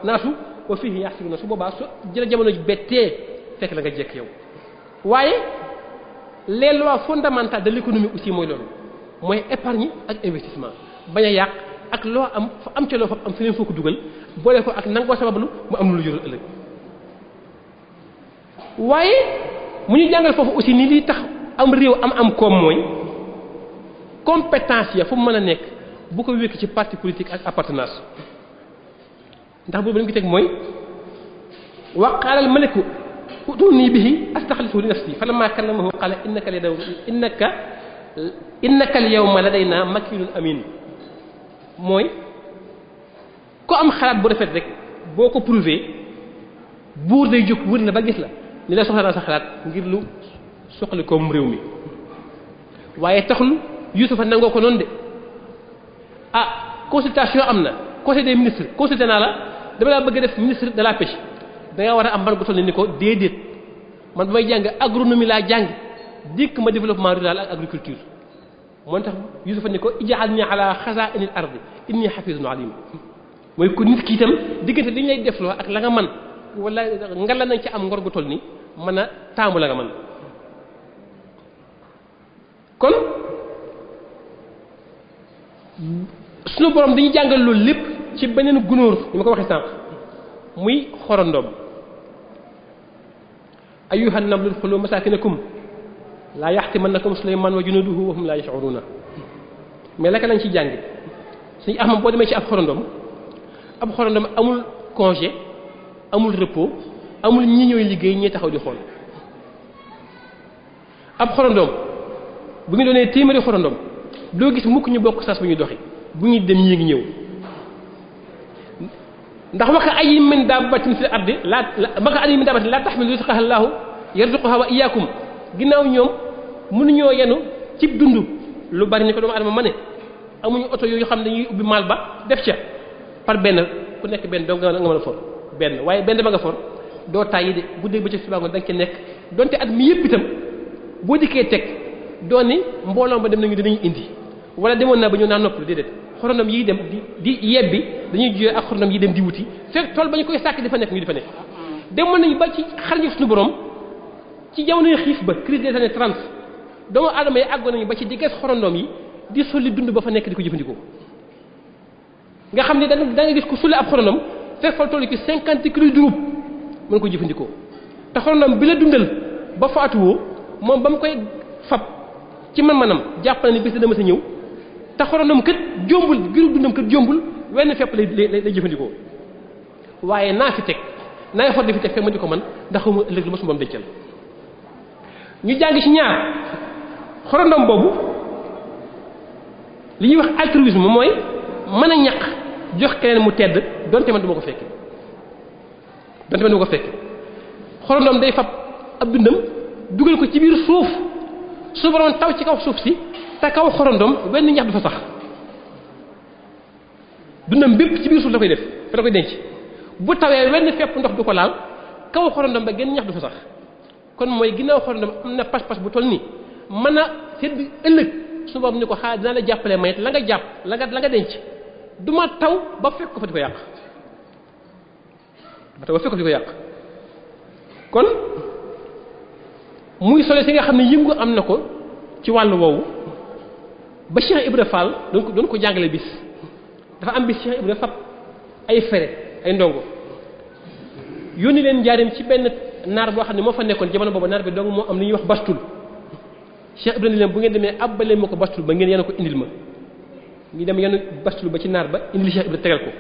naasu wa fihi yahsibuna su boobaa su jëla jamono ji bettee fekk la nga jekk yow waaye les lois fondamentales de l'économie aussi mooy loolu mooy épargne ak investissement bañ a yàq ak loo am fa am ca loo fa am feneen foo ko dugal boole ko ak nangoo sabablu mu am lu jural ëllëg waaye mu ñu jàngal foofu aussi ni liy tax am réew am koom mooy compétence ya fu mu mën a nekk bu ko wékk ci parti politique ak appartenance ndax boobu lañ ko teg mooy wa qaala al maliku utuni bihi astaxlisu li nafsi falamma kallamahu qala innaka al yawma ladayna makinun amin mooy ko am xalaat bu rafet rek boo ko prouvé buur day jóg wër la ba gis la ni la soxla naa sa xalaat ngir lu soxali koom réew mi waaye taxul Yuusufa nangoo ko noonu de consultation am na conseil des ministres consulté naa la dama laa bëgg a def ministre de la pêche danga war a am ban gu toll ni ko déedéet man ba may jàng agronomie laa jàng dikk ma développement rural ak agriculture moo tax Yuusufa ni ko ij'alni ala xazaa'inil ardi inni hafizun alim mooy ko nit ki itam diggante li ñu lay defloo ak la nga man wala nga la nañ ci am ngor gu toll ni mën a taamu la nga man kon sunu borom dañuy jàngal loolu lépp ci beneen gunóor ni ma ko waxee sànq muy xorondoom ayyuhan namlu udxulu masakinakum laa yaxtimannakum Sulaymaan wa junuuduhu wa hum laa yash'uruuna mais laka lañ ci jàngi suñu axmam boo demee ci ab xorondom amul congé amul repos amul ñi ñooy liggéey ñi taxaw di xool ab xorondom bu ñu doonee téeméeri xorondom doo gis mukk ñu bokk sas bu ñuy doxi bu ñuy dem ñi ngi ñëw ndax waka ayyin min dabbatin fil ardi laa tahmilu rizqaha Allahu yarzuquha wa iyyakum ginnaaw ñoom mënuñoo yenu cib dund lu bari ni ko doomu adama ma ne amuñu oto yooyu xam ne dañuy ubbi maal ba def ca par benn ku nekk benn doo nga mën a for benn waaye benn dama nga for doo tàyyi de guddee ba ca suba ngoon da nga ca nekk donte at mi yëpp itam boo dikkee teg doon ni mbooloo ba dem nañu dinañu indi wala demoon naa ba ñëw naa noppalu déedéet xorondom yiy dem di yebbi dañuy jiyee ak xorondom yi dem di wuti fekk tool ba ñu koy sàkk di fa nekk ñu di fa nekk demoon nañu ba ci xarñu suñu borom ci jamonoy xiif ba crise des années 30 doomu aadama yi àggoon nañu ba ci di ges xorondom yi di sulli dund ba fa nekk di ko jëfandikoo nga xam ne da nga gis ku sulli ab xorondom fekk fa toll ci 50 kilos dugub mën ko jëfandikoo te xorondom bi la dundal ba faatuwoo moom ba mu koy fab ci man-manam jàpp na ni bés dama sa ñëw te xorondom kat jombul giru dundam kat jombul wenn fepp lay jëfandikoo waaye naa fi teg naay for di fi teg fekk ma di ko man ndax xawma ëllëg lu ma su moom dencal ñu jàng ci ñaar xorondom boobu li ñuy wax altruisme mooy mën a ñaq jox keneen mu tedd donte man du ma ko fekke xorondom day fab ab dundam dugal ko ci biir suuf su borom taw ci kaw suuf si te kaw xorondom wenn ñax du fa sax dundam bépp ci biir suuf la koy def fa la koy denc bu tawee wenn fepp ndox du ko laal kaw xorondom ba gën ñax du fa sax kon mooy ginnaaw xorondom am na pas-pas bu toll nii mën a seet bi ëllëg su boobu ni ko xaar dinaa la jàppale mayet la nga jàpp la nga denc du ma taw ba fekk ko fa di ko yàq kon muy solo si nga xam ne yëngu am na ko ci wàllu woowu ba Cheikh Ibra Fall doon ko jàngale bis dafa am bis Cheikh Ibra fab ay fere ay ndongo yónni leen njaarim ci benn naar boo xam ne moo fa nekkoon jamono boobu naar bi dong moo am li ñuy wax bastul Cheikh Ibra ni leen bu ngeen demee abbalee ma ko bastul ba ngeen yenu ko indil ma ñu dem yenu bastul ba ci naar ba indil Cheikh Ibra tegal ko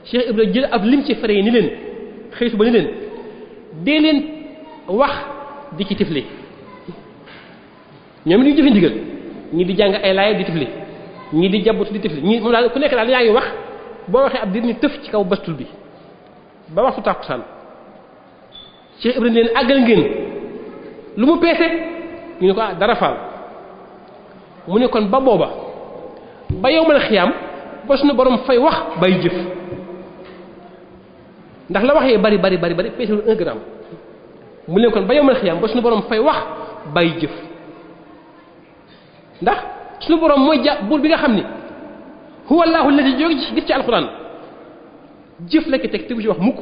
Cheikh Ibra jël ab lim ci fere yi ni leen xëy su ba ni leen dee leen wax di ci tifli ñoom ñu jëfe ndigal ñi di jàng ay laaya di tifli ñi di jabut di tifli ñi moom daal ku nekk daal yaa ngi wax boo waxee ab dir ni tëf ci kaw bastul bi ba waxtu tàkkusaan Cheikh Ibrahima leen àggal ngeen lu mu peese ñu ne ko dara faal mu ne kon ba booba ba yow mal xiyaam ba suñu borom fay wax bay jëf ndax la waxee bari peesewul 1 gramme mu leen kon ba yow mal xiyaam ba suñu borom fay wax bay jëf ndax suñu borom mooy buur bi nga xam ni huwa allahu alladi jóge ci gis ci alquran jëf la ki teg tegu ci wax mukk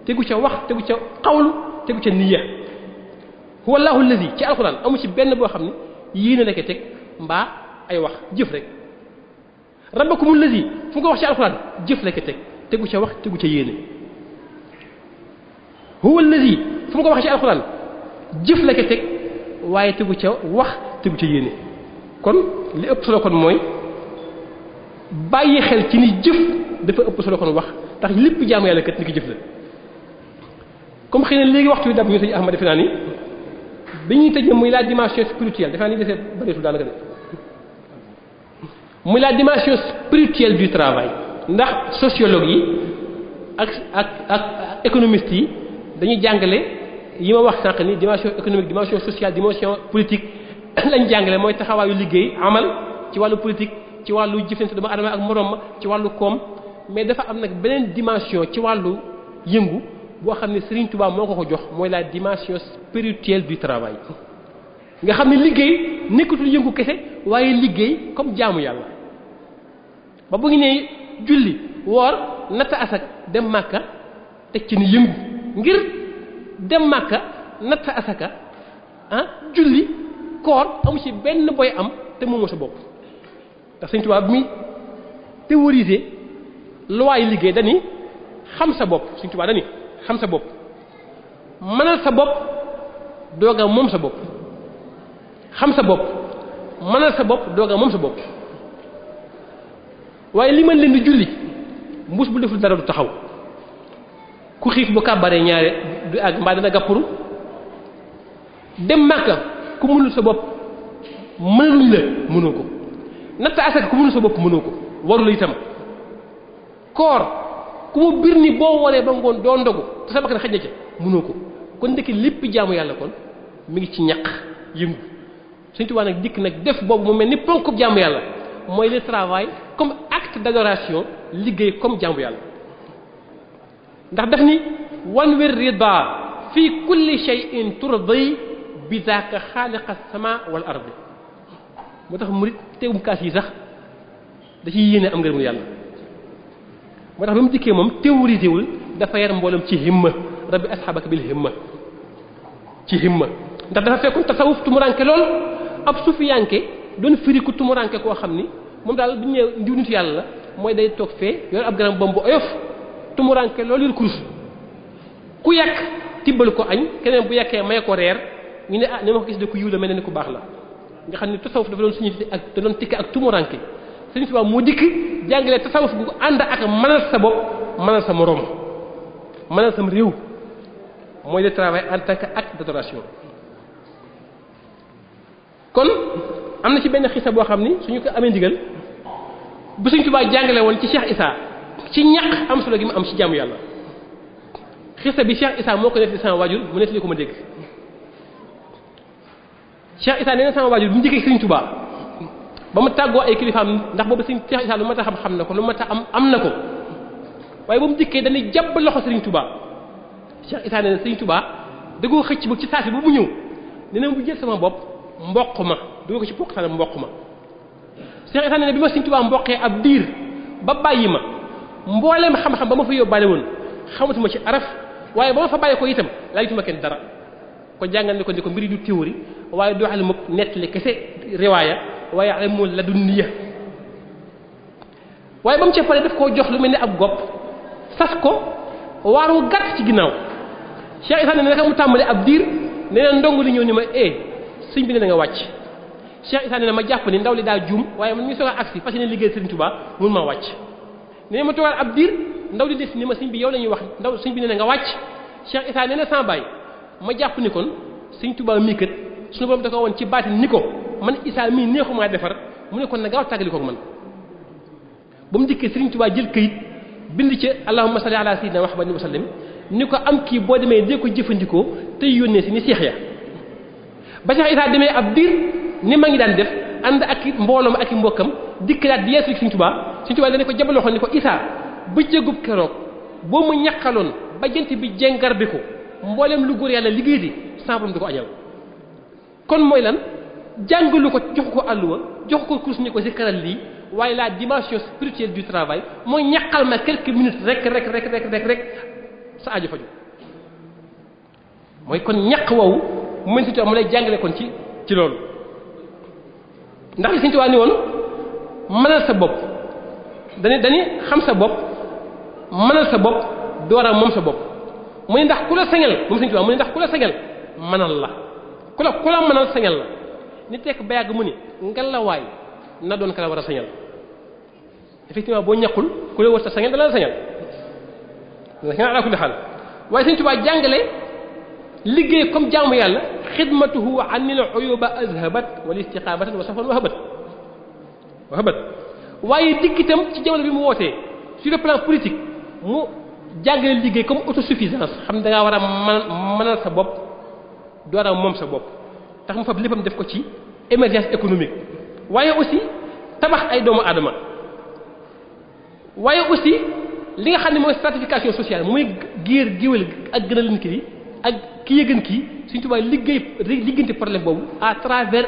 tegu ca wax tegu ca xawlu tegu ca niya huwa allahu alladi ci alquran amu ci benn boo xam ne yéene la ki teg mbaa ay wax jëf rek rabbakum alladi fu nga wax ci alquran jëf la ki teg tegu ca wax tegu ca yéene huwa alladi fu nga wax ci alquran jëf la ki teg waaye tegu ca wax tegu ca yéene kon li ëpp solo kon mooy bàyyi xel ci ni jëf dafa ëpp solo kon wax ndax lépp jaamu yàlla kat ni ki jëf la comme xëy na léegi waxtu wi dab ñu sëñ Ahmad defe naa ni bi ñuy tëj muy la dimension spirituelle defe naa ni desee bëreetul daanaka de muy la dimension spirituelle du travail ndax sociologue yi ak économiste yi dañuy jàngale yi ma wax sànq ni dimension économique dimension sociale dimension politique lañ jàngale mooy taxawaayu liggéey amal ci wàllu politique ci wàllu jëflante dama adama ak moroom ma ci wàllu koom mais dafa am nag beneen dimension ci wàllu yëngu boo xam ne Serigne Touba moo ko jox mooy la dimension spirituelle du travail nga xam ne liggéey nekkatul yëngu kese waaye liggéey comme jaamu yàlla ba bu ngi ne julli woor natta asak dem màkka teg ci ni yëngu ngir dem màkka natta asaka julli koor amu ci benn boy am te moomoo sa bopp ndax Serigne Touba bi muy théoriser loi yi liggéey dani xam sa bopp Serigne Touba dani xam sa bopp mënal sa bopp dooga moom sa bopp xam sa bopp mënal sa bopp dooga moom sa bopp waaye li man leen di julli mbuus bu deful dara du taxaw ku xiif bu kàbbaree ñaare du àgg mbaa dana gàppuru dem Màkka ku mënul sa bopp mënaluñ la mënoo ko natta asaka ku mënul sa bopp mënoo ko warula itam koor ku mu bir ni boo waree ba ngoon doo ndogu te sa bakkan xaj na ca mënoo ko kon ndekki lépp jaamu yàlla kon mi ngi ci ñaq yëngu Sëñ Tuubaa nag dikk nag def boobu mu mel ni ponk jaamu yàlla mooy le travail comme acte d'adoration liggéey comme jaamu yàlla ndax daf ni wan wir rida fi kulli shay'in turdi bi zaaka xaaliqa sama wal ardi moo tax murit teewum kaas yi sax da ciy yéene am ngërëmu yàlla moo tax ba mu dikkee moom théorisé wul dafa yar mboolem ci himma rabbi asxaabaka bil himma ci himma ndax dafa fekkoon tasawuf tumuranke lool ab sufiyanke doon firi ku tumuranke koo xam ni moom daal bu ñu nee ndiw nitu yàlla la mooy day toog fee yor ab garam bomb bu oyof tumuranke loolu yor kurus ku yàq tibbal ko añ keneen bu yàkkee may ko reer ñu ne ni ma ko gis de ku yiw la mel ne ku baax la nga xam ni tasawuf dafa doon signifié ak da doon tikki ak tumuranke Sëriñ Tuubaa moo dikk jàngale tasawuf bu ko ànd ak mënal sa bopp mënal sa moroom mënal sam réew mooy le travail en tant que acte d'adoration kon am na ci benn xisa boo xam ni suñu ko amee ndigal bu Sëriñ Tuubaa jàngale woon ci Cheikh Issa ci ñàkk am solo gi mu am ci jaamu yàlla xisa bi Cheikh Issa moo ko nettali sama waajur mu nettali ko ma dégg Cheikh Issa nee na sama waajur bu mu njëkkee Sëriñ Tuubaa ba mu tàggoo ay kilifaam ndax boobu Sëriñ Cheikh Issa lu ma ta xam na ko lu ma ta am na ko waaye ba mu dikkee dañuy jàpp loxo Serigne Touba Cheikh Issa nee na Serigne Touba da koo xëcc ba ci saasi ba mu ñëw nee na mu jël sama bopp mboq ma dugal ko ci pokk sana mboq ma Cheikh Issa nee na bi ma Serigne Touba mboqee ab diir ba bàyyi ma mbooleem xam-xam ba ma fa yóbbaale woon xamatuma ci araf waaye ba ma fa bàyyi ko itam laajutuma kenn dara ko jàngal ne ko ni ko mbiri du théorie waaye du wax mu nettali kese riwaaya waaye ilmu ladunniya waaye ba mu ca pare daf koo jox lu mel ni ab gopp sas ko waar wu gàtt ci ginnaaw Cheikh Issa ne naka mu tàmbali ab diir nee na ndongo li ñëw ni ma sëñ bi ne na nga wàcc Cheikh Issa ne ma jàpp ni ndaw li daa juum waaye man mi soog a agsi fas yéene liggéey Serigne Touba mun maa wàcc nee ma toogal ab diir ndaw li des ni ma sëñ bi yow la ñuy wax ndaw sëñ bi ne na nga wàcc Cheikh Issa nee na sama baay ma jàpp ni kon Serigne Touba mii kat suñu borom da ko woon ci baatin ni ko man Issa mii neexumaa defar mu ne kon na gaaw tàggali koog man ba mu dikkee Serigne Touba jël këyit bind ci allahumma salli ala sayyidina Muhammadin wa sallim ni ko am kii boo demee dee ko jëfandikoo tey yónnee si ni seex ya ba Cheikh Issa demee ab diir ni ma ngi daan def ànd ak mbooloom ak i mbokkam dikkalaat di yeesu Serigne Touba dana ko jabaloxoon ni ko Issa ba jégub keroog boo mu ñaqaloon ba jant bi jengar bi ko mbooleem lu góor yàlla liggéey di sàmbaram di ko añal kon mooy lan jàngalu ko jox ko àlluwa jox ko cours ni ko si karal lii waaye la dimension spirituelle du travail mooy ñaqal ma quelques minutes rek sa aajo faju mooy kon ñaq woowu mu mel ni mu lay jàngale kon ci loolu ndax li Sëriñ Tuubaa ni woon mënal sa bopp dañuy xam sa bopp mënal sa bopp door a moom sa bopp mu ne ndax ku la sañal moom Sëriñ Tuubaa mu ne ndax ku la sañal mënal la ku la mënal sañal la ni tekk ba yàgg mu ni ngelawaay na doon ka la war a sañal effectivement boo ñaqul ku la war sa sañal dana la sañal ala kulli xaal waaye Sëriñ Tuubaa jàngale liggéey comme jaamu yàlla xidmatuhu anil uyuba azhabat wal istiqamatan wa safan wahabat waaye dikk itam ci jamono bi mu wootee sur le plan politique mu jàngale liggéey comme autosuffisance xam ne da ngaa war a mënal sa bopp door a moom sa bopp tax mu fab léppam def ko ci émergence économique waaye aussi tabax ay doomu aadama waaye aussi li nga xam ne mooy stratification sociale muy géwél ak gën a leen kii ak ki yëgën kii Sëriñ Tuubaa liggéeyante problème boobu à travers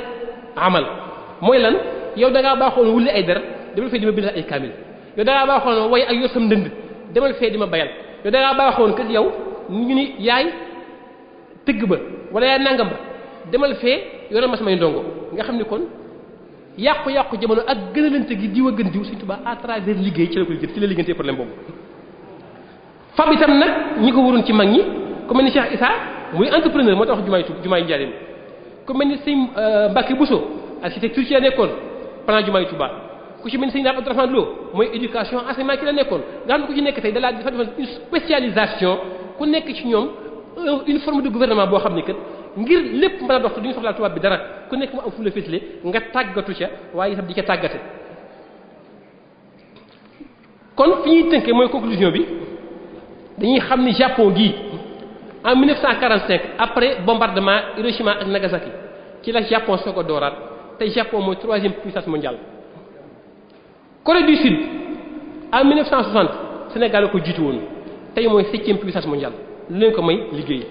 amal mooy lan yow da ngaa baaxoon wulli ay der demal fee di ma bindal ay kaamil yow da ngaa baaxoon way ak yor sam ndënd demal fee di ma bayal yow da ngaa baaxoon kat yow ñu ni yaay tëgg ba wala yaay nangam ba demal fee yore ma samay ndongo nga xam ni kon yàqu-yàqu jamono ak gën a lante gi diw a gën diw Sëriñ Tuubaa à travers liggéey ci la koy jël ci la liggéeyante problème boobu fab itam nag ñi ko waroon ci mag ñi ku mel ni Cheikh Issa muy entrepreneur moo tax jumaay Njaaréem ku mel ni Sëñ Mbacke Bousso architecture ci la nekkoon plan jumaay Touba ku ci mel ni Sëñ Abdourahmane Lo mooy éducation enseignement ci la nekkoon nga xam ne ku ci nekk tey dafa defoon une spécialisation ku nekk ci ñoom une forme de gouvernement boo xam ne kat ngir lépp mën a dox te duñu soxlaa tubaab bi dara ku nekk mu am fu la féetale nga tàggatu ca waaye itam di ca tàggate kon fi ñuy tënkee mooy conclusion bi dañuy xam ni Japon gii en 1945 après bombardement Hiroshima ak Nagasaki ci la Japon soog a dooraat tey Japon mooy 3e puissance mondiale. Corée du Sud en 1960 Sénégal ko jiitu woon tey mooy 7e puissance mondiale lu leen ko may liggéey.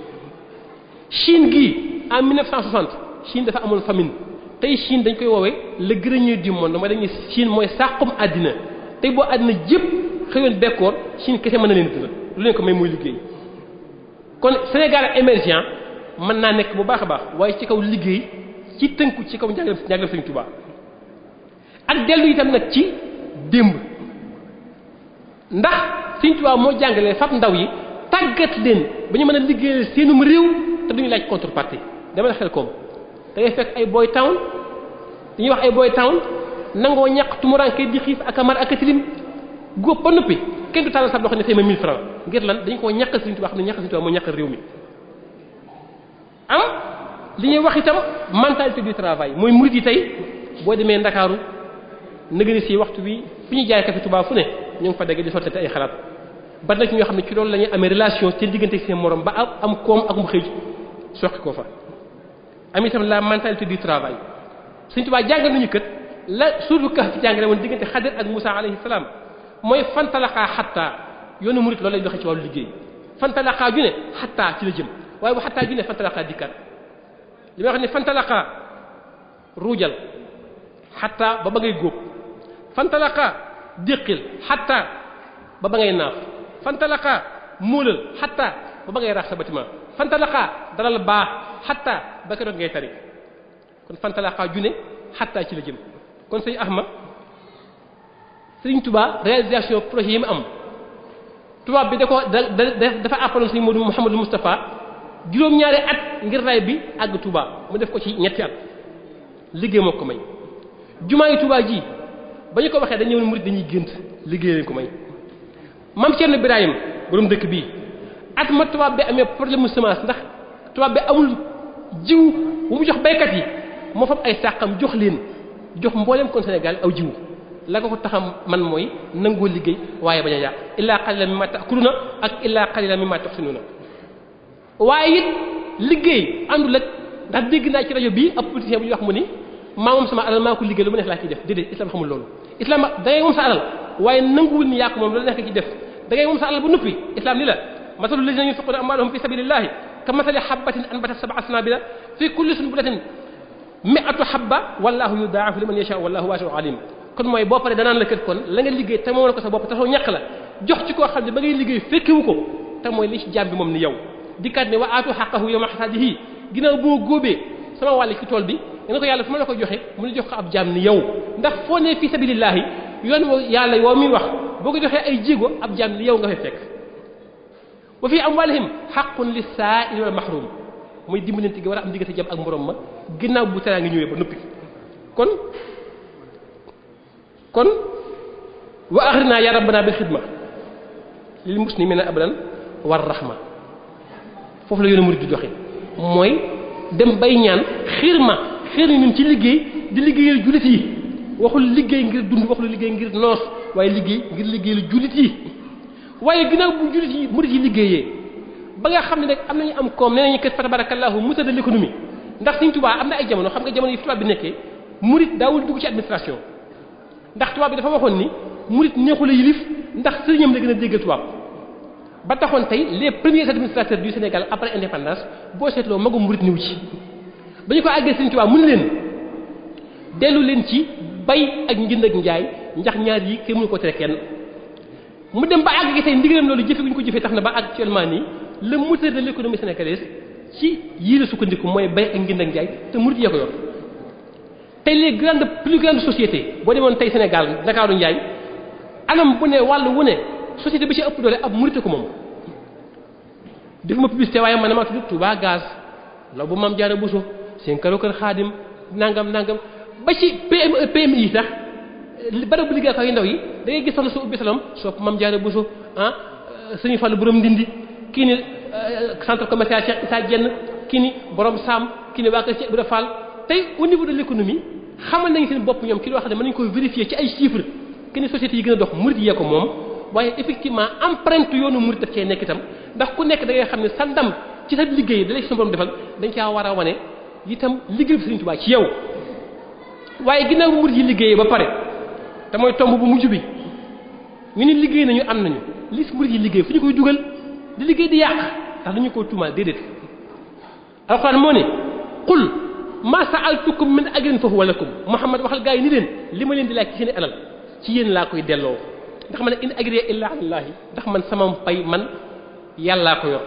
Chine gii en 1960 Chine dafa amoon famine tey Chine dañ koy woowee le grenier du monde mooy dañuy Chine mooy sàqum àddina tey boo àddina jëpp xëyoon bekkoor Chine kese mën na leen dundal lu leen ko may mooy liggéey. kon Sénégal émergent mën naa nekk bu baax a baax waaye ci kaw liggéey ci tënku ci kaw njàngaleem Sëriñ Tuubaa ak dellu itam nag ci démb ndax Sëriñ Tuubaa moo jàngalee fab ndaw yi tàggat leen ba ñu mën a liggéeyal seenum réew te duñu laaj contrepartie dama xel koom da ngay fekk ay boy town dañuy wax ay boy town nangoo ñàq tumuranke di xiif ak amar ak tilim góob ba noppi kenn du tàllal sa loxo ne fay ma 1000 francs ngir lan dañu koo ñàkkal Sëriñ Tuubaa xam ne ñàkkal Sëriñ Tuubaa moo ñàkkal réew mi am li ñuy wax itam mentalité du travail mooy murid yi tey boo demee Ndakaaru nëgëni si waxtu bi fi ñu jaay café Touba fu ne ñu ngi fa dégg di sottante ay xalaat ba nag ñoo xam ne ci loolu la ñuy amee relation seen diggante ak seen morom ba am koom ak mu xëy soqi koo fa am itam la mentalité du travail Sëriñ Tuubaa jàngal nañu kët la suutu Kahf fi jàngale woon diggante Xadir ak Musaa alayhi salaam mooy fantalaqaa xattaa yoonu murid loolu lay doxee ci wàllu liggéey fantalaqaa ju ne xattaa ci la jëm waaye bu xattaa ju ne fantalaqaa dikkaat li may wax ne fantalaqaa ruujal xattaa ba ngay góob fantalaqaa déqil xattaa ba ngay naaf fantalaqaa móolal xattaa ba ngay rax sa bâtiment fantalaqaa dalal baax xattaa ba keroog ngay tari kon fantalaqaa ju ne xattaa ci la jëm kon sëñ Ahmad Sëriñ Touba réalisation projet yi mu am tubaab bi dafa àppaloon sëñ Modou Mouhamadou Moustapha juróom-ñaari at ngir ray bi àgg Touba mu def ko ci ñetti at liggéey moo ko may jumaa yi Touba ji ba ñu ko waxee dañu ñëw murid dañuy gént liggéey leen ko may Mame Thierno Birahim borom dëkk bii at ma tubaab bi amee problème mu semence ndax tubaab bi amul jiw bu mu jox baykat yi moo fab ay sàqam jox leen jox mboolem kon Sénégal aw jiw la ko taxam man mooy nangoo liggéey waaye bañ a yàq illaa qalilan mimma ta'kuluna ak illaa qalilan mimma tuhsinuna waaye it liggéey àndul ak ndax dégg naa ci rajo bii ab politicien bu ñuy wax mu ni maa moom sama alal maa ko liggéey lu ma neex laa ciy def déedéet islam xamul loolu islam da ngay moom sa alal waaye nanguwul ni yaa ko moom loolu neex nga ci def da ngay moom sa alal ba noppi islam ni la masalu lazina yunfiquna amwalahum fi sabilillahi ka masali habbatin anbatat sab'a sanabila fi kulli sunbulatin mi'atu habba wallahu yudaa'ifu liman yasha wallahu wasi'un alim kon mooy boo paree danaan la kër kon la nga liggéey te moomal ko sa bopp te soo ñàkk la jox ci koo xam ne ba ngay liggéey fekkiwu ko te mooy li ci jaam bi moom ni yow dikkaat ne wa aatu haqqahu yawma hasadihi ginnaaw boo góobee sama wàll ci tool bi nga ne ko yàlla fu ma la ko joxe mu ne jox ko ab jaam ni yow ndax foo ne fi sabilillahi yoon woo yàlla woo muy wax boo ko joxee ay jéego ab jaam ni yow nga fay fekk wa fi amwalihim haqqun lis-sa'ili wal mahrum mooy dimbalante gi war a am diggante jàmm ak morom ma ginnaaw bu teraa ngi ñëwee ba noppi kon wa axirna ya rabbana bil xidma lil muslimina abadan war rahma foofu la yoonu murid di joxe mooy dem bay ñaan xiir ñun ci liggéey di liggéeyal jullit yi waxul liggéey ngir dund waxul liggéey ngir noos waaye liggéey ngir liggéeyal jullit yi waaye ginnaaw bu jullit yi murid yi liggéeyee ba nga xam ne nag am nañu am koom nee nañu kat fa tabarakallahu musa de l'économie ndax Sëriñ Tuubaa am na ay jamono xam nga jamono yi fi tubaab bi nekkee murid daawul dugg ci administration ndax tubaab bi dafa waxoon ni murid neexul a yilif ndax sëriñam la gën a déggal tubaab ba taxoon tey les premiers administrateurs du Sénégal après indépendance boo seetloo magum murid niw ci ba ñu ko àggee Sëriñ Tuubaa mun leen dellu leen ci bay ak njënd ak njaay ndax ñaar yi kenn mënu ko tere kenn mu dem ba àgg gi tey ndigalam loolu jëfe gu ñu ko jëfee tax na ba actuellement nii le moteur de l'économie sénégalaise ci yii la sukkandiku mooy bay ak njënd ak njaay te murid yee ko yor tey les plus grandes sociétés boo demoon tey Sénégal Ndakaaru Njaay anam bu ne wàllu wu ne société bi ci ëpp doole ab murid ko moom defuma publicité waaye man na maa tudd Touba Gaz law bu Maam Jaara Buso seen kër Xaadim nangam ba ci PMI yi sax barabu liggéeykaay yu ndaw yi da ngay gis soxna su ubbi salom sopp Maam Jaara Buso Sëñ Fallu borom Ndindi kii ni centre commercial Cheikh Issa Diène kii ni borom Sam kii ni waa kër Cheikh Ibra Fall tey au niveau de l'économie xamal nañu seen bopp ñoom ci loo xam ne mën nañu koy vérifier ci ay chiffres que ni sociétés yi gën a dox murid yee ko moom waaye effectivement empreinte yoonu murid daf cee nekk itam ndax ku nekk da ngay xam ne sa ndam ci sa liggéey da lay suñu borom defal dañ caa war a wane itam liggéey bi Sëriñ Tuubaa ci yow waaye ginnaaw bu murid yi liggéeyee ba pare te mooy tomb bu mujj bi ñu ni liggéey nañu am nañu li murid yi liggéey fu ñu koy dugal di liggéey di yàq ndax dañu koo tuumaal déedéet alxuraan moo ne qul ma sa'altukum min ajrin fa huwa lakum Muhammad waxal gaa yi ni leen li ma leen di laaj ci seen alal ci yéen laa koy delloo ndax man in ajriya illa alallahi ndax man sama pay man yàllaa ko yor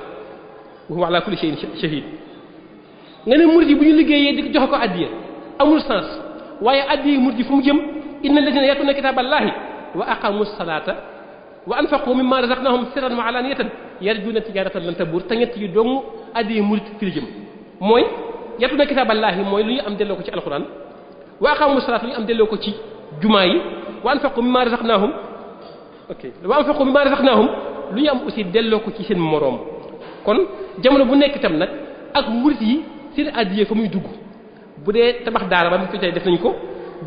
wa huwa ala kulli shay'in shahid nga ne murid yi bu ñu liggéeyee di joxe ko addiya amul sens waaye addiya murid yi fu mu jëm inna alladhina yatuna kitaballahi wa aqamu salata wa anfaqu mimma razaqnahum sirran wa alaniyatan yarjuna tijaratan lan tabur te ñett yi dong addiya murid fi la jëm mooy yatuna kitaballahi mooy lu ñu am delloo ko ci alquran wa aqamu salata lu ñu am delloo ko ci jumaa yi wa anfaqu mimma razaqnahum wa anfaqu mimma razaqnahum lu ñu am aussi delloo ko ci seen moroom kon jamono bu nekk itam nag ak murid yi seen addiya fa muy dugg bu dee tabax daara ba mu fi tey def nañ ko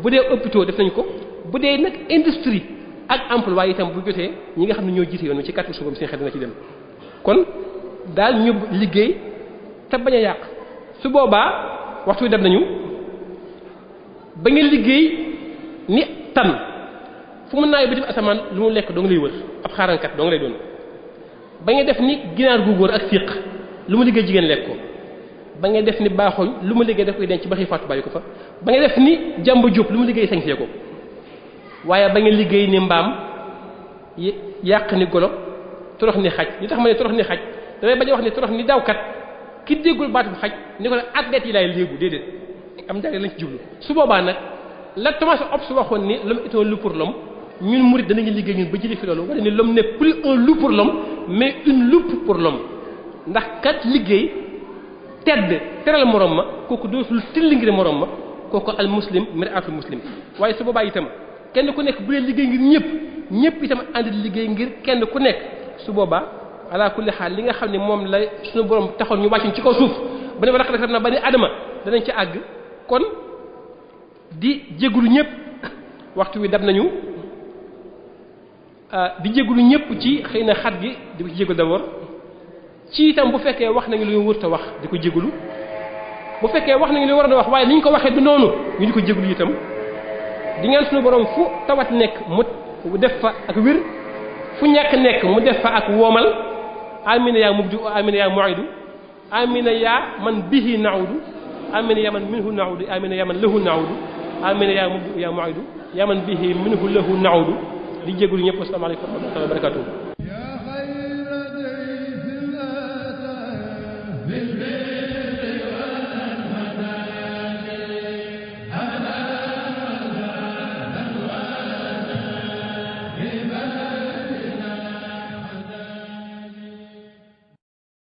bu dee hôpitaux def nañ ko bu dee nag industrie ak emploi itam bu jotee ñi nga xam ne ñoo jiite yoon ci kàttu suufam seen xel dina ci dem kon daal ñu liggéey te bañ a yàq su boobaa waxtu wi dem nañu ba nga liggéey ni tan fu mu naay ba def asamaan lu mu lekk doo nga lay wër ab xaarankat doo nga lay doon ba ngay def ni ginaar gu góor ak siq lu mu liggéey jigéen lekk ko ba ngay def ni baaxoñ lu mu liggéey daf koy denc ba xëy faatu bàyyi ko fa ba ngay def ni jàmba jóob lu mu liggéey sañsee ko waaye ba nga liggéey ni mbaam yàq ni golo torox ni xaj li tax ma ne torox ni xaj damay bañ a wax ni torox ni dawkat ki déggul baatu xaj ni ko ne athlète yi laay léegu déedéet am njàng lañ ci jublu su boobaa nag la Thomas Hobbes waxoon ni l'homme est un loup pour l'homme ñun murid danañu liggéey ñun ba jëlee fi loolu wala ni l'homme n'est plus un loup pour l'homme mais une loupe pour l'homme ndax kat liggéey tedd teral morom ma kooku dootul tillingire morom ma kooku al muslim mir'atul muslim waaye su boobaa itam kenn ku nekk bu dee liggéey ngir ñëpp itam ànd liggéey ngir kenn ku nekk su boobaa ala kulli xaal li nga xam ne moom la suñu borom taxoon ñu wàccuñ ci kaw suuf ba ne ba raq na ba ni adama danañ ci àgg kon di jégalu ñëpp waxtu wi dab nañu di jégalu ñëpp ci xëy na xat gi di ko ci jégalu d'abord ci itam bu fekkee wax nañu lu ñu wërta wax di ko jégalu bu fekkee wax nañu lu ñu war a wax waaye ni ñu ko waxee du noonu ñu di ko jégalu itam di ngeen suñu borom fu tawat nekk mu def fa ak wér fu ñàkk nekk mu def fa ak woomal amina yaa mubdi amina yaa mu'idu amina yaa man bihi naudu amina yaa man minhu naudu amina yaa man lahu naudu amina yaa mubdi yaa mu'idu yaa man bihi minhu lahu naudu di jégalu ñëpp asalaamaaleykum wa rahmatullahi wa barakatuh